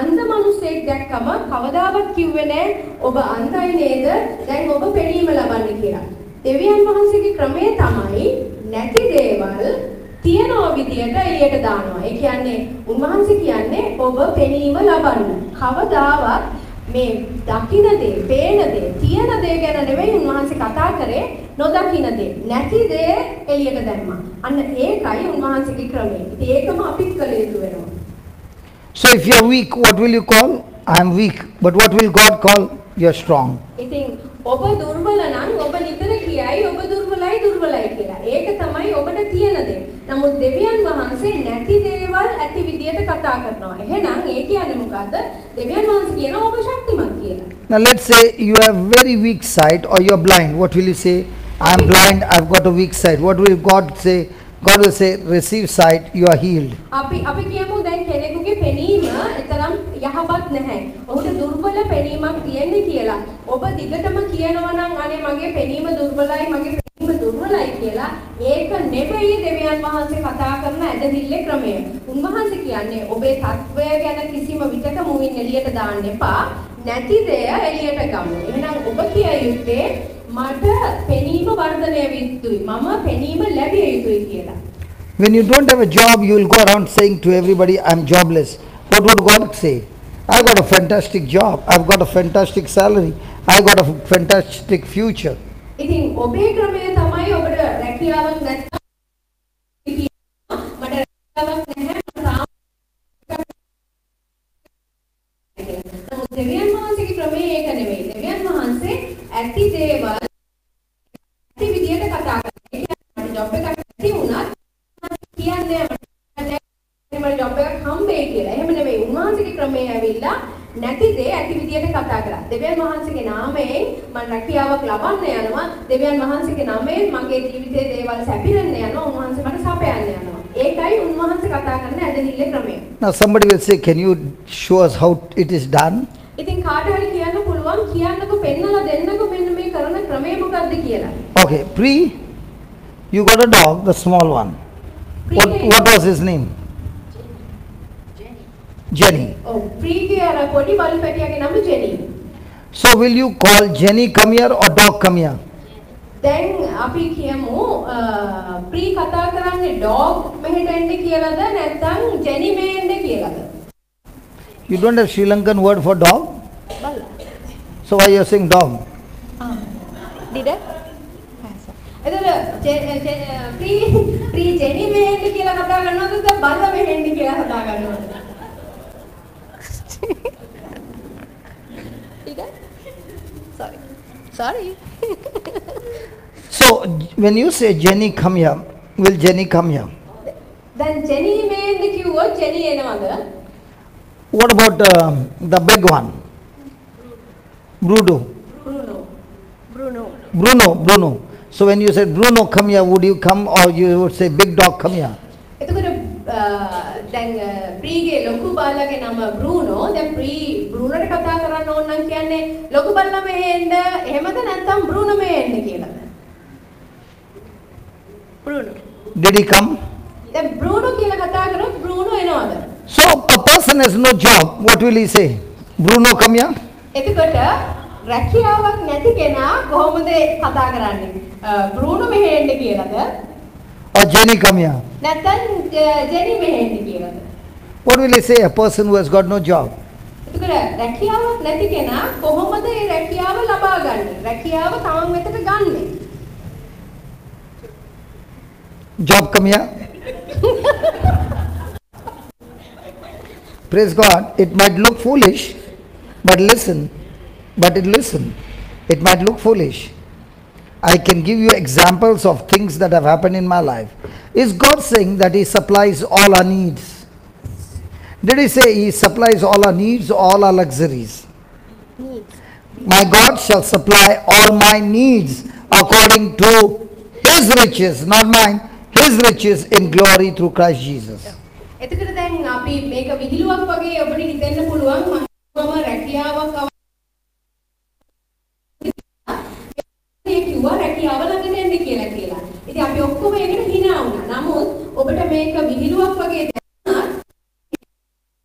අන්ධ මිනිසෙක් දැක්කම කවදාවත් කිව්වේ නෑ ඔබ අන්ධයි නේද, දැන් ඔබ පෙනීම ලබන්න කියලා. දෙවියන් වහන්සේගේ ක්‍රමය තමයි නැති දේවල් තියනවා විදියට එළියට දානවා. ඒ කියන්නේ උන්වහන්සේ කියන්නේ ඔබ පෙනීම ලබන්න. කවදාවත් මේ දකින දේ, පේන දේ, තියෙන දේ ගැන නෙවෙයි උන්වහන්සේ කතා කරේ, නොදකින දේ, නැති දේ එළියට දැම්මා. අන්න ඒකයි උන්වහන්සේගේ ක්‍රමය. ඉතින් ඒකම අපිත් කළ යුතු වෙනවා. So if you are weak, what will you call? I am weak. But what will God call? You are strong. ඉතින් ඔබ දුර්වල නම් ඔබ නිතර කියයි ඔබ දුර්වලයි දුර්වලයි කියලා. ඒක තමයි ඔබට තියෙන දේ. නමුත් දෙවියන් වහන්සේ නැති දේවල් ඇති විදියට කතා කරනවා. එහෙනම් ඒ කියන්නේ මොකද්ද? දෙවියන් වහන්සේ කියනවා ඔබ ශක්තිමත් කියලා. Now let's say you have very weak sight or you are blind. What will you say? I am blind, I've got a weak sight. What will God say? God will say, receive sight, you are healed. අපි අපි කියමු දැන් කෙනෙකුගේ පෙනීම තරම් යහපත් නැහැ. ඔහුට දුර්වල පෙනීමක් තියෙන්නේ කියලා. ඔබ දිගටම කියනවා නම් අනේ මගේ පෙනීම දුර්වලයි, මගේ පෙනීම දුර්වලයි කියලා, ඒක නෙවෙයි දෙවියන් වහන්සේ කතා කරන ඇදහිල්ලේ ක්‍රමය. උන්වහන්සේ කියන්නේ ඔබේ තත්වය ගැන කිසිම විටක මුවින් එළියට දාන්න එපා. නැති දෙය එළියට ගමු. එහෙනම් ඔබ කිය යුත්තේ මට පෙනීම වර්ධනය විය යුතුයි. මම පෙනීම ලැබිය යුතුයි කියලා. When you don't have a job, you will go around saying to everybody, I'm jobless. What would God say? I got a fantastic job. I've got a fantastic salary. I got a fantastic future. ඉතින් ඔබේ ක්‍රමය තමයි ඔබට රැකියාවක් නැත්නම් මට රැකියාවක් නැහැ, මට තාම. නමුත් දෙවියන් වහන්සේගේ ක්‍රමය ඒක නෙවෙයි. දෙවියන් වහන්සේ ඇති දේවල් ඇති විදියට කතා කරනවා. ඒ කියන්නේ මට ජොබ් එකක් නැති වුණත් කියන්නේ මට ජොබ් එකක් හම්බෙයි කියලා. එහෙම නෙවෙයි. උන්වහන්සේගේ ක්‍රමය ඇවිල්ලා නැති දේ ඇති විදියට කතා කරා. දෙවියන් වහන්සේගේ නාමයෙන් මම රැකියාවක් ලබන්න යනවා. දෙවියන් වහන්සේගේ නාමයෙන් මගේ ජීවිතයේ දේවල් සැපිරෙන්න යනවා. උන්වහන්සේ මට සපයන්න යනවා. ඒකයි උන්වහන්සේ කතා කරන ඇදහිල්ලේ ක්‍රමය. Now somebody will say, can you show us how it is done? ඉතින් කාට හරි කියන්න පුළුවන්, කියන්නකෝ, පෙන්නලා දෙන්නකෝ මෙන්න මේ කරන ක්‍රමය මොකද්ද කියලා. Okay, Pri, you got a dog, the small one. What was his name? Jenny. ඔව්, ප්‍රීගේ අර පොඩි බලු පැටියාගේ නම ජෙනි. So will you call Jenny come here or dog come here? දැන් අපි කියමු ප්‍රී කතා කරන්නේ ඩොග් මෙහෙට එන්න කියලාද නැත්නම් ජෙනි මෙහෙ එන්න කියලාද? You don't have Sri Lankan word for dog? Balla. So why you are saying dog? Did I? එතකොට ප්‍රී ප්‍රී ජෙනි මෙහෙ එන්න කියලා කතා කරනවද නැත්නම් බල්ලා මෙහෙ එන්න කියලා කතා කරනවද? Did I? Sorry. Sorry. So when you say Jenny come here, will Jenny come here? දැන් ජෙනි මෙහෙ එන්න කිව්වොත් ජෙනි එනවද? What about the big one? Bruno. Bruno. Bruno. Bruno, Bruno. So when you said Bruno come here, would you come or you would say big dog come here? එතකොට දැන් ප්‍රීගේ ලොකු බල්ලගේ නම Bruno. දැන් ප්‍රී බ්‍රූනෝට කතා කරන්න ඕන නම් කියන්නේ ලොකු බල්ලා මෙහෙ එන්න, එහෙමද නැත්නම් බ්‍රූනෝ මෙහෙ එන්න කියලාද? Bruno. Did he come? දැන් බ්‍රූනෝ කියලා කතා කරොත් බ්‍රූනෝ එනවද? So a person has no job, what will he say? Bruno come here? එතකොට රැකියාවක් නැති කෙනා කොහොමද කතා කරන්නේ? බ්‍රූනෝ මෙහෙ එන්න කියලාද? Or Jenny come here? නැත්නම් ජෙනි මෙහෙ එන්න කියලාද? What will he say, a person who has got no job? එතකොට රැකියාවක් නැති කෙනා කොහොමද ඒ රැකියාව ලබා ගන්නේ? රැකියාව තමන් වෙතට ගන්නෙ. Job come here? Praise God. It might look foolish, but listen. But it listen. It might look foolish. I can give you examples of things that have happened in my life. Is God saying that He supplies all our needs? Did He say He supplies all our needs, all our luxuries? Needs. My God shall supply all my needs according to His riches, not mine, His riches in glory through Christ Jesus. එතකොට දැන් අපි මේක විහිළුවක් වගේ ඔබට හිතෙන්න පුළුවන් මම රැකියාවක් ඒ කිව්වා රැකියාව ළඟට එන්න කියලා කියලා. ඉතින් අපි ඔක්කොම ඒකට හිනා වුණා. නමුත් ඔබට මේක විහිළුවක් වගේ දැනුණත්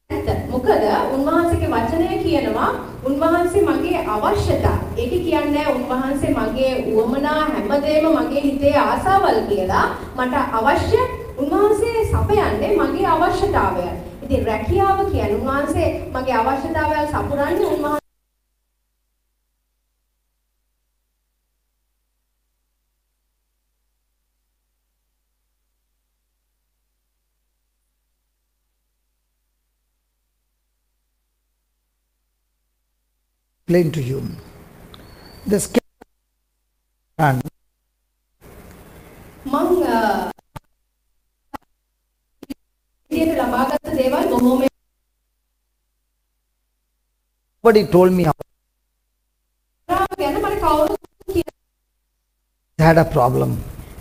ඇත්ත. මොකද උන්වහන්සේගේ වචනය කියනවා උන්වහන්සේ මගේ අවශ්‍යතා. ඒක කියන්නේ උන්වහන්සේ මගේ උවමනා හැමදේම මගේ හිතේ ආසාවල් කියලා. මට අවශ්‍ය උන්වහන්සේ සපයන්නේ මගේ අවශ්‍යතාවයන්. ඉතින් රැකියාව කියන්නේ උන්වහන්සේ මගේ අවශ්‍යතාවයන් සපුරන්නේ උන්වහන්සේ Explain to you. This and මං විදියට ලබාගත් දේවල් බොහෝම nobody told me ගැන මට කවුරුත් I had a problem.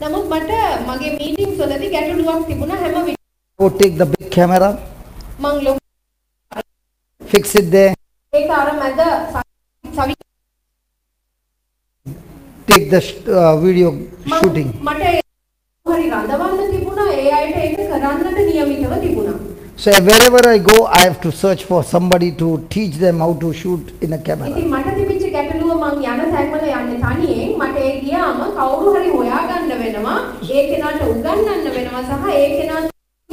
නමුත් මට මගේ මීටින්ග්ස් වලදී ගැටලුවක් තිබුණා හැම විටම. I would take the big camera, මං ලොකු fix it there, ඒක අර මැද සවි take the video shooting. මට හරි රඳවන්න තිබුණා. ඒ අයට ඒක කරන්නට නියමිතව තිබුණා. So wherever I go, I have to search for somebody to teach them how to shoot in a camera. ඉතින් මට තිබිච්ච ගැටලුව මං යන තැන්වල යන්නේ තනියෙන්. මට ඒ ගියාම කවුරු හරි හොයාගන්න වෙනවා. ඒ කෙනාට උගන්වන්න වෙනවා සහ ඒ කෙනා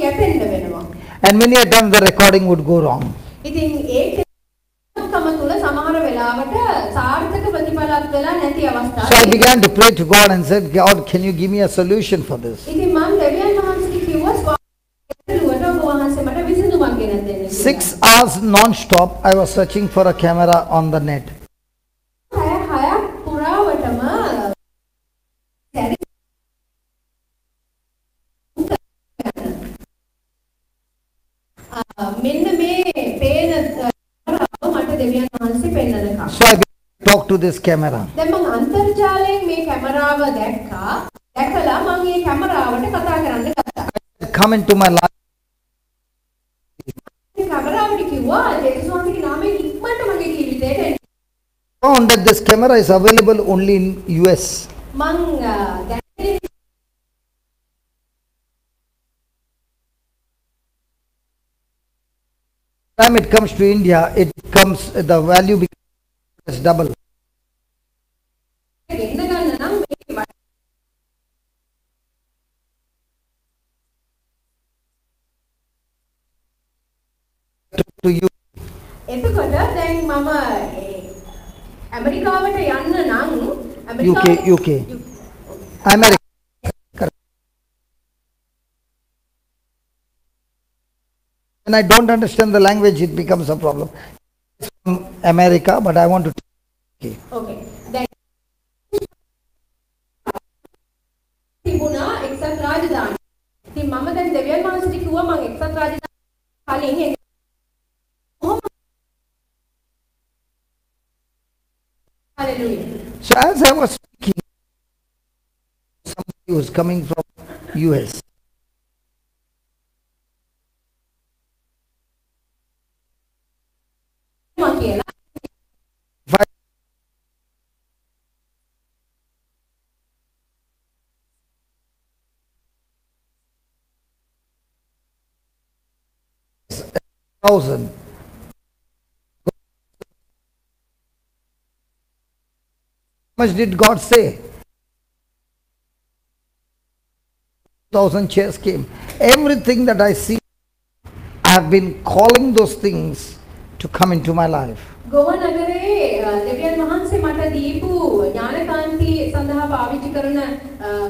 යැපෙන්න වෙනවා. And many a times the recording would go wrong. ඉතින් ඒ කම තුල සමහර වෙලාවට සාර්ථක ප්‍රතිඵලත් වෙලා නැති අවස්ථා. So I began to pray to God and said, God, can you give me a solution for this? ඉතින් මං දෙවියන් වහන්සේට කිව්වා ස්වාමීන් ඔබ වහන්සේ මට විසඳුමක් ගෙනත් දෙන්න කියලා. 6 hours non-stop I was searching for a camera on the net. පැය 6ක් පුරාවටම මෙන්න මේ පේන මට පෙන්නනකම්. So I talk to this camera. දැන් මං අන්තර්ජාලයෙන් මේ කැමරාව දැක්කා. දැකලා මං මේ කැමරාවට කතා කරන්න ගත්තා. Come into my life. කැමරාවට කිව්වා ජේසුස් වහන්සේගේ නාමයෙන් ඉක්මනට මගේ ජීවිතයට එන්න. Found that this camera is available only in US. මං දැන් Time it comes to India, it comes, the value becomes double. ගෙන්න ගන්න නම් මේකේ To you. එතකොට දැන් මම ඇමරිකාවට යන්න නම් UK, UK. America. When I don't understand the language, it becomes a problem. It's from America, but I want to. Okay. Okay. දැන් තිබුණා එක්සත් රාජධානි. ඉතින් මම දැන් දෙවියන් වහන්සේට කිව්වා මං එක්සත් රාජධානි කලින් කොහොම. Hallelujah. So as I was speaking, somebody was coming from US. මම කියලා 5,000. How much did God say? 1,000 chairs came. Everything that I see, I have been calling those things to come into my life. ගෝවා නගරයේ දෙවියන් වහන්සේ මට දීපු ඥානකාන්ති සඳහා පාවිච්චි කරන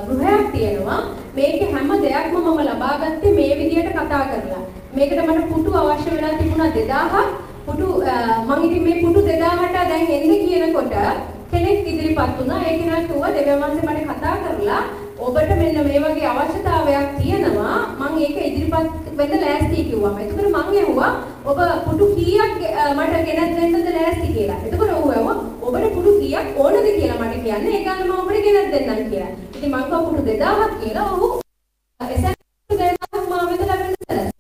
ගෘහයක් තියෙනවා. මේකේ හැම දෙයක්ම මම ලබා ගත්තේ මේ විදියට කතා කරලා. මේකට මට පුටු අවශ්‍ය වෙලා තිබුණා 2000ක්. පුටු මං ඉතින් මේ පුටු 2000ට දැන් එන්න කියනකොට කෙනෙක් ඉදිරිපත් වුණා. ඒ කෙනා කිව්වා දෙවියන් වහන්සේ මට කතා කරලා ඔබට මෙන්න මේ වගේ අවශ්‍යතාවයක් තියෙනවා. මං ඒක ඉදිරිපත් වෙන්න ලෑස්ති කිව්වම. එතකොට මං ඇහුවා ඔබ පුටු කීයක් මට ගෙනත් දෙන්නද ලෑස්ති කියලා. එතකොට ඔහු ඇහුවා ඔබට පුටු කීයක් ඕනද කියලා මට කියන්න. ඒක අන්න මම ඔබට ගෙනත් දෙන්නම් කියලා. ඉතින් මං කිව්වා පුටු 2000ක් කියලා. ඔහු එසැ පුටු 2000ක් මා වෙත ලැබෙන්න සැලැස්සුවා.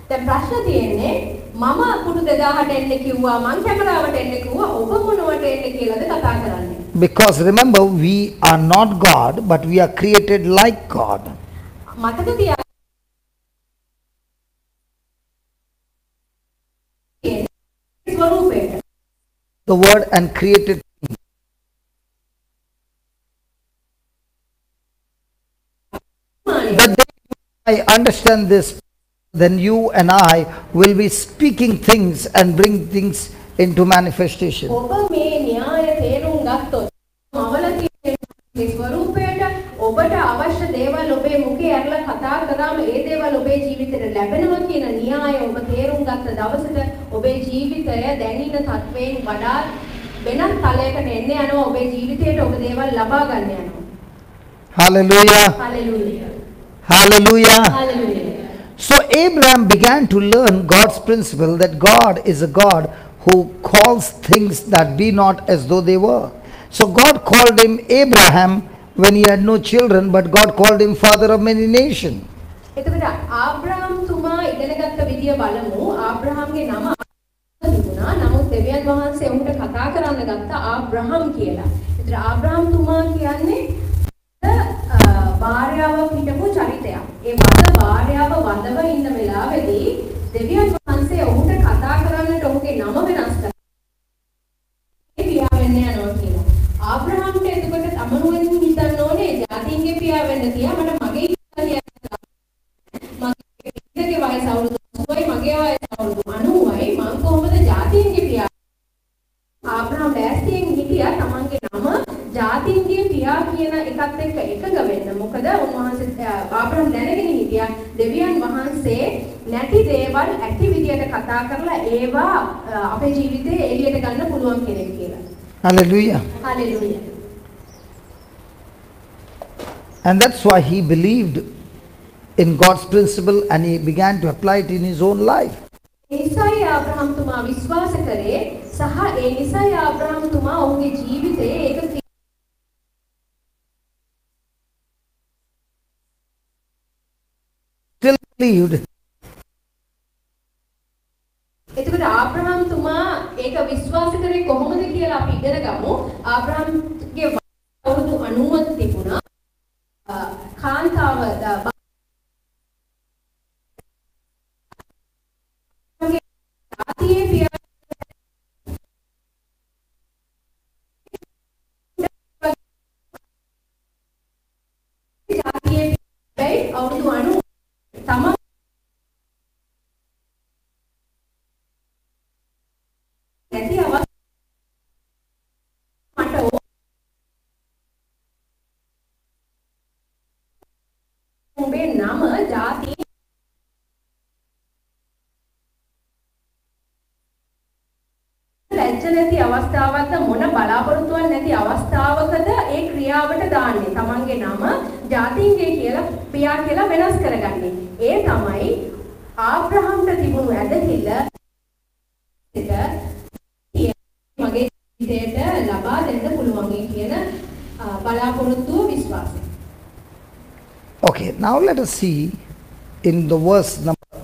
දැන් ප්‍රශ්න තියෙන්නේ මම පුටු 2000ට එන්න කිව්වා, මං කැමරාවට එන්න කිව්වා, ඔබ මොනවට එන්න කියලාද කතා කරන්නේ? Because remember, we are not God, but we are created like God. මතක තියාගන්න ස්වරූපයට. The word and created. The day I understand this, then you and I will be speaking things and bring things into manifestation. ඔබ මේ න්‍යාය තේරුම් ගත්තොත් මවල තියෙන ස්වරූපයට ඔබට අවශ්‍ය දේවල් ඔබේ මුඛේ ඇරලා කතා කරාම ඒ දේවල් ඔබේ ජීවිතේට ලැබෙනවා කියන න්‍යාය ඔබ තේරුම් ගත්ත දවසට ඔබේ ජීවිතය දැන් ඉන්න තත්වයෙන් වඩා වෙනත් තලයකට එන්න යනවා. ඔබේ ජීවිතයට ඔබ දේවල් ලබා ගන්න යනවා. Hallelujah. Hallelujah. Hallelujah. Hallelujah. So Abraham began to learn God's principle that God is a God who calls things that be not as though they were. So God called him Abraham when he had no children, but God called him father of many nations. එතකොට ආබ්‍රහම් තුමා ඉගෙනගත්ත විදිය බලමු. ආබ්‍රහම්ගේ නම තිබුණා. නමුත් දෙවියන් වහන්සේ ඔහුට කතා කරන්න ගත්තා ආබ්‍රහම් කියලා. ඒතර ආබ්‍රහම් තුමා කියන්නේ භාර්යාවක් හිටපු චරිතයක්. ඒ වද භාර්යාව වදව ඉන්න වෙලාවේදී දෙවියන් වහන්සේ ඔහුට කතා කරන්නට ඔහුගේ නම වෙනස් කරා. ඒ පියා වෙන්න යනවා කියලා. ආබ්‍රහම්ට එතකොට තමනුවෙන් හිතන්න ඕනේ ජාතීන්ගේ පියා වෙන්න තියා මට මගේ කියලා මගේ පිටගේ වයස අවුරුදු 80යි මගේ වයස අවුරුදු 90යි මං කොහොමද ජාතීන්ගේ පියා? ආබ්‍රහම් ලෑස්තියෙන් හිටියා තමන්ගේ නම ජාතීන්ගේ පියා කියන එකත් එක්ක එකඟ වෙන්න. මොකද උන්වහන්සේ ආබ්‍රහම් දැනගෙන හිටියා දෙවියන් වහන්සේ නැති දේවල් ඇති විදියට කතා කරලා ඒවා අපේ ජීවිතේ එළියට ගන්න පුළුවන් කෙනෙක් කියලා. Hallelujah. Hallelujah. And that's why he believed in God's principle and he began to apply it in his own life. නිසායි ආබ්‍රහම්තුමා විශ්වාස කරේ සහ ඒ නිසායි ආබ්‍රහම්තුමා ඔහුගේ ජීවිතයේ ඒක still believed. එතකොට ආබ්‍රහම්තුමා ඒක විශ්වාස කරේ කොහොමද කියලා අපි ඉගෙන ගමු. ආබ්‍රහම්ගේ අවුරුදු 90ක් තිබුණා. කාන්තාව අවුරුදු 90 තම නැති අවස්ථාවක් මට උඹේ නම ජාති ලැජ්ජ නැති අවස්ථාවක්ද මොන බලාපොරොත්තුවක් නැති අවස්ථාවකද ඒ ක්‍රියාවට දාන්නේ. තමන්ගේ නම ජාතීන්ගේ කියලා පියා කියලා වෙනස් කරගන්නේ. ඒ තමයි ආබ්‍රහම්ට තිබුණු ඇදහිල්ල මගේ ජීවිතයට ලබා දෙන්න පුළුවන් කියන බලාපොරොත්තුව විශ්වාසය. Okay, now let us see in the verse number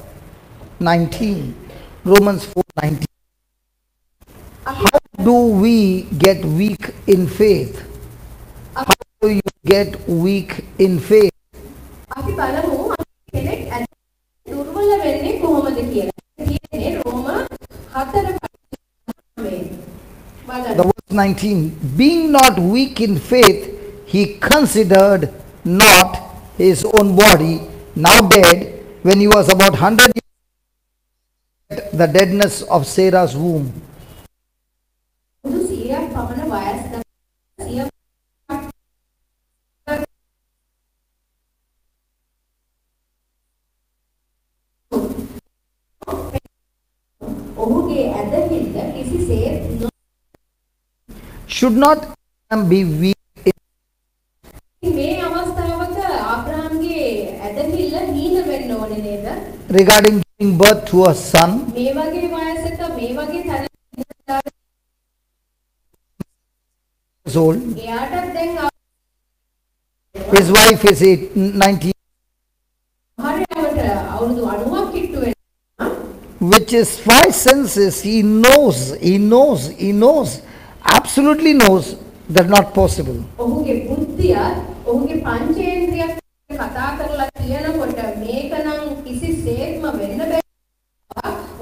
19, Romans 4:19. How do we get weak in faith? How do you get weak in faith? අපි බලමු කෙනෙක් දුර්වල වෙන්නේ කොහොමද කියලා. කියන්නේ රෝම 4:9. The verse 19, being not weak in faith, he considered not his own body now dead when he was about 100 years, the deadness of Sarah's womb. Should not be weak. මේ අවස්ථාවක ආබ්‍රහම්ගේ ඇදහිල්ල හීන වෙන්න ඕනේ නේද? Regarding giving birth to a son. මේ වගේ වයසක මේ වගේ තැන old. එයාටත් දැන් his wife is 90. භාර්යාවට අවුරුදු 90ක් කිට්ටු වෙනවා. Which is five senses, he knows, he knows, he knows. Absolutely knows that not possible. ඔහුගේ බුද්ධියත් ඔහුගේ පංචේන්ද්‍රියත් කතා කරලා කියනකොට මේක නම් කිසිසේත්ම වෙන්න බැහැ.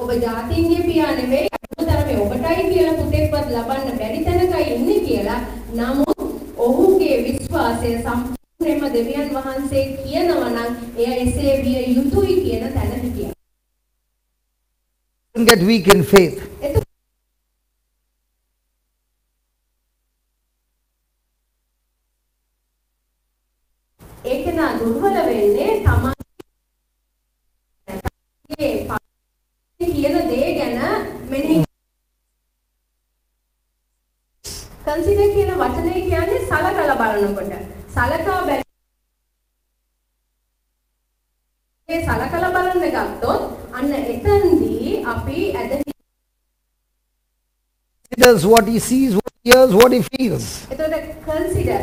ඔබ ජාතීන්ගේ පියා නෙවෙයි අඩුම තරමේ ඔබටයි කියලා පුතෙක්වත් ලබන්න බැරි තැනකයි ඉන්නේ කියලා. නමුත් ඔහුගේ විශ්වාසය සම්පූර්ණයෙන්ම දෙවියන් වහන්සේ කියනවා නම් එය එසේ විය යුතුයි කියන තැන හිටියා. Get weak in faith. ඒක නා දුර්වල වෙන්නේ තමන්ගේ කියන දේ ගැන මෙනෙහි කන්සිඩර් කියන වචනේ කියන්නේ සලකලා බලනකොට සලකා බැලුවේ සලකලා බලන්න ගත්තොත් අන්න එතනදී අපි ඇද considers what he sees, what he hears, what he feels. එතකොට කන්සිඩර්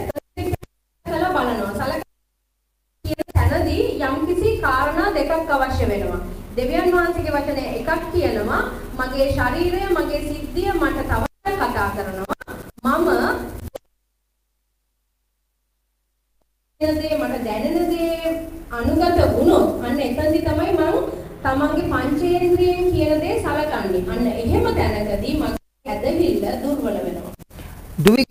කරලා බලනවා සලකා කියන තැනදී යම්කිසි කාරණා දෙකක් අවශ්‍ය වෙනවා. දෙවියන් වහන්සේගේ වචනය එකක් කියනවා මගේ ශරීරය මගේ සිද්ධිය මට තව කතා කරනවා. මම කියන දේ මට දැනෙන දේ අනුගත වුණොත් අන්න එතනදී තමයි මං තමන්ගේ පංචේන්ද්‍රියෙන් කියන දේ සලකන්නේ. අන්න එහෙම තැනකදී මගේ ඇදහිල්ල දුර්වල වෙනවා. Do we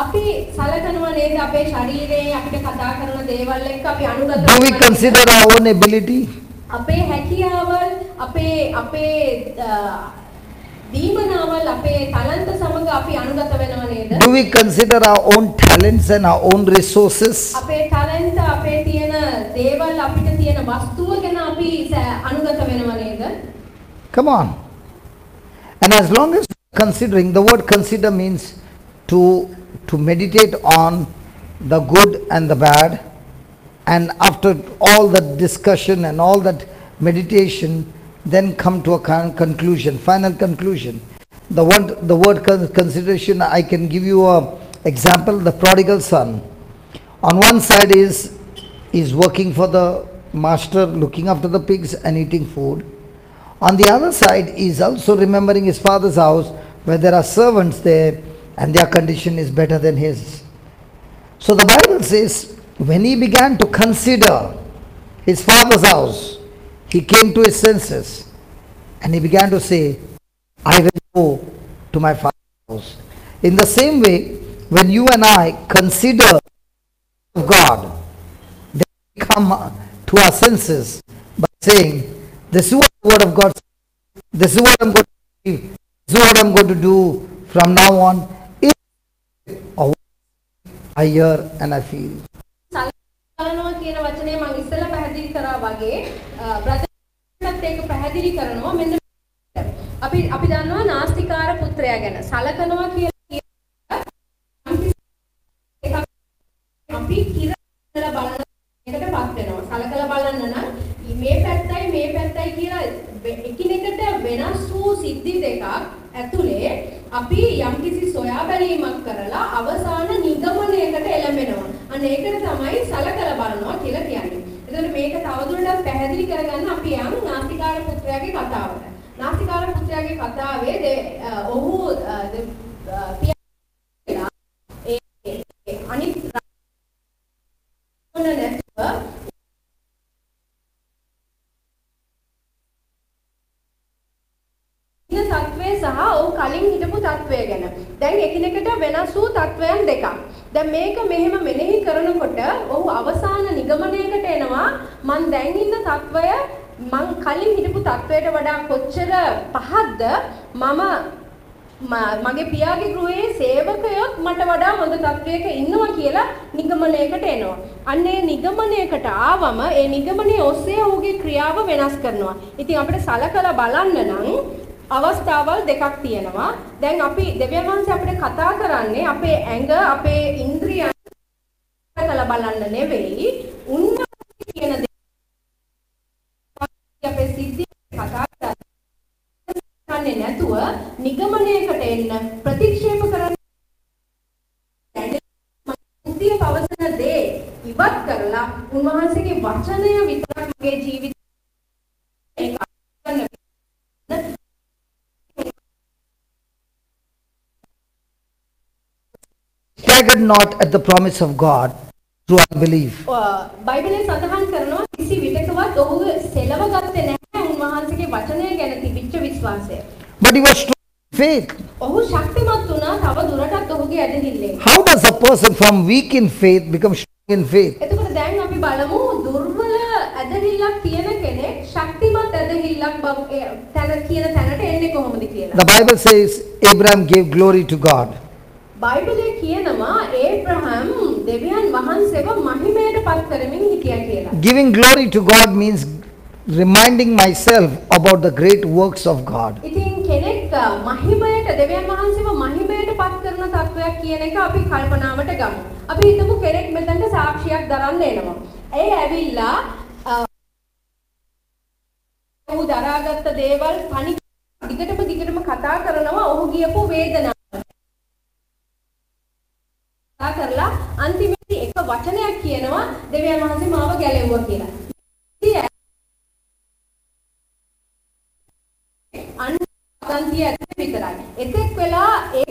අපි සලකනවා නේද අපේ ශරීරයේ අපිට කතා කරන දේවල් එක්ක අපි අනුගත Do we consider our own ability? අපේ හැකියාවල් අපේ අපේ දීමනාවල් අපේ ටැලන්ට් සමග අපි අනුගත වෙනව නේද? Do we consider our own talents and our own resources? අපේ ටැලන්ට් අපේ තියෙන දේවල් අපිට තියෙන වස්තුව ගැන අපි අනුගත වෙනව නේද? Come on. And as long as considering, the word consider means to meditate on the good and the bad, and after all that discussion and all that meditation, then come to a conclusion, final conclusion. The word consideration, I can give you a example, the prodigal son. On one side is working for the master, looking after the pigs and eating food. On the other side, he is also remembering his father's house where there are servants there and their condition is better than his. So the Bible says, when he began to consider his father's house, he came to his senses and he began to say, I will go to my father's house. In the same way, when you and I consider God, then we come to our senses by saying, this is what the word of God says, this is what I'm going to do, this is what I'm going to do from now on, if or what I hear and I feel. සලකනවා කියන වචනය මම ඉස්සෙල්ලා පැහැදිලි කරා වගේ බ්‍රදර්ටත් ඒක පැහැදිලි කරනවා. මෙන්න අපි දන්නවා නාස්තිකාර පුත්‍රයා ගැන. සලකනවා කියලා අපි කිරලා බලන එකට පත් වෙනවා. සලකලා බලන්න නම් මේ පැත්තයි මේ පැත්තයි කියලා එකිනෙකට වෙනස් වූ සිද්ධි දෙකක් ඇතුලේ අපි යම්කිසි සොයා බැලීමක් කරලා අවසාන නිගමනයකට එළඹෙනවා. අන්න ඒකට තමයි සලකලා බලනවා කියලා කියන්නේ. එතකොට මේක තවදුරටත් පැහැදිලි කරගන්න අපි යන් නාස්තිකාර පුත්‍රයාගේ කතාවට. නාස්තිකාර පුත්‍රයාගේ කතාවේ ඔහු පියා ඒ අනිත් නැතුව ඉන්න තත්වය සහ ඔහු කලින් හිටපු තත්වය ගැන. දැන් එකිනෙකට වෙනස් වූ තත්වයන් දෙකක්. දැන් මේක මෙහෙම මෙනෙහි කරනකොට ඔහු අවසාන නිගමනයකට එනවා, මං දැන් ඉන්න තත්වය මං කලින් හිටපු තත්වයට වඩා කොච්චර පහත්ද, මම මගේ පියාගේ ගෘහයේ සේවකයොත් මට වඩා හොඳ තත්වයක ඉන්නවා කියලා නිගමනයකට එනවා. අන්න ඒ නිගමනයකට ආවම ඒ නිගමනයේ ඔස්සේ ඔහුගේ ක්‍රියාව වෙනස් කරනවා. ඉතින් අපිට සලකලා බලන්න නම් අවස්ථාවල් දෙකක් තියෙනවා. දැන් අපි දෙවියන් වහන්සේ අපිට කතා කරන්නේ අපේ ඇඟ, අපේ ඉන්ද්‍රියන් සලකලා බලන්න නෙවෙයි, උන්වහන්සේ කියන දේ අපේ සිද්ධිය කතා කරන්නේ නැතුව නිගමනයකට එන්න, ප්‍රතික්ෂේප කරන්න, බුද්ධිය පවසන දේ ඉවත් කරලා උන්වහන්සේගේ වචනය විතරක් මගේ ජීවිතේ Staggered not at the promise of God through unbelief. බයිබලයේ සඳහන් කරනවා කිසි විටකවත් ඔහු සෙලව ගත්තේ නැහැ උන්වහන්සේගේ වචනය ගැන තිබිච්ච විශ්වාසය. But he was strong in faith. ඔහු ශක්තිමත් වුණා තව දුරටත් ඔහුගේ ඇදහිල්ලෙන්. How does a person from weak in faith become strong in faith? එතකොට දැන් අපි බලමු දුර්වල ඇදහිල්ලක් තියෙන කෙනෙක් ශක්තිමත් ඇදහිල්ලක් බව තැන කියන තැනට එන්නේ කොහොමද කියලා. The Bible says Abraham gave glory to God. බයිබලයේ කියනවා ඒබ්‍රහම් දෙවියන් වහන්සේව මහිමයට පත් කරමින් හිටියා කියලා. Giving glory to God means reminding myself about the great works of God. ඉතින් කෙනෙක් මහිමයට දෙවියන් වහන්සේව මහිමයට පත් කරන තත්වයක් කියන එක අපි කල්පනාවට ගමු. අපි හිතමු කෙනෙක් මෙතනට සාක්ෂියක් දරන්න එනවා. ඒ ඇවිල්ලා ඔහු දරාගත්ත දේවල් තනි දිගටම දිගටම කතා කරනවා ඔහු ගියපු වේදනාව. කතා කරලා අන්තිමේදී එක වචනයක් කියනවා දෙවියන් වහන්සේ මාව ගැලෙව්වා කියලා. අන්න වදන්තිය ඇතුලේ විතරයි. එතෙක් වෙලා ඒක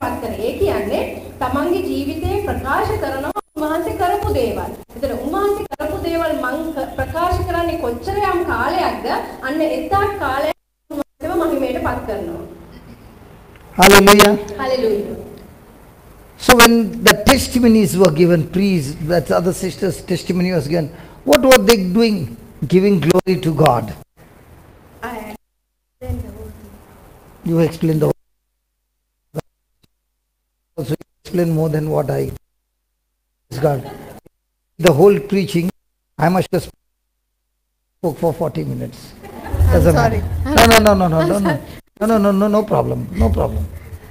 පත් කරේ. ඒ කියන්නේ තමන්ගේ ජීවිතේ ප්‍රකාශ කරනවා උන්වහන්සේ කරපු දේවල්. එතන උන්වහන්සේ කරපු දේවල් මං ප්‍රකාශ කරන්නේ කොච්චර යම් කාලයක්ද, අන්න එතක් කාලයක් උන්වහන්සේව මහිමයට පත් කරනවා. Hallelujah. Hallelujah. So when the testimonies were given, priests, that other sister's testimony was given, what were they doing? Giving glory to God. I explained the whole thing. You explained the whole thing. Also you explain more than what I God. The whole preaching, I must have spoke for 40 minutes. I'm sorry. No, no, no, no, no, no. No, no, no, no, no problem. No problem.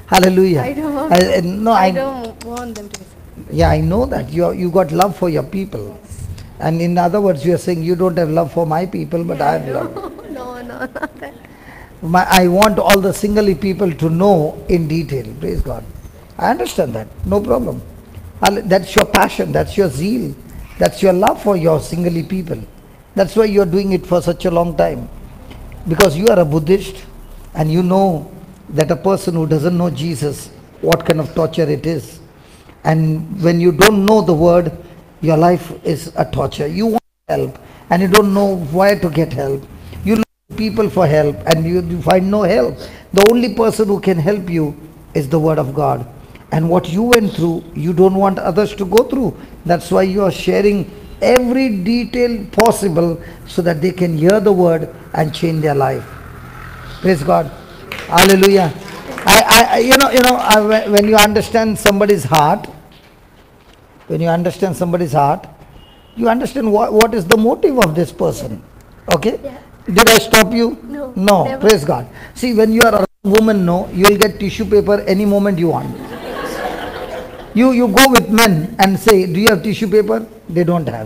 Hallelujah. I don't want, I don't want them to be sorry. Yeah, I know that. You got love for your people. And in other words, you are saying you don't have love for my people, but I have love. No, no, not that. I want all the Singali people to know in detail. Praise God. I understand that. No problem. That's your passion. That's your zeal. That's your love for your Singali people. That's why you are doing it for such a long time. Because you are a Buddhist and you know that a person who doesn't know Jesus, what kind of torture it is. And when you don't know the word, your life is a torture. You want help and you don't know where to get help. You look to people for help and you find no help. The only person who can help you is the word of God. And what you went through, you don't want others to go through. That's why you are sharing every detail possible so that they can hear the word and change their life. Praise God. Hallelujah. When you understand somebody's heart, you understand what is the motive of this person. Okay? Yeah. Did I stop you? No. No. Never. Praise God. See, when you are a woman, no, you will get tissue paper any moment you want. You go with men and say, do you have tissue paper? They don't have.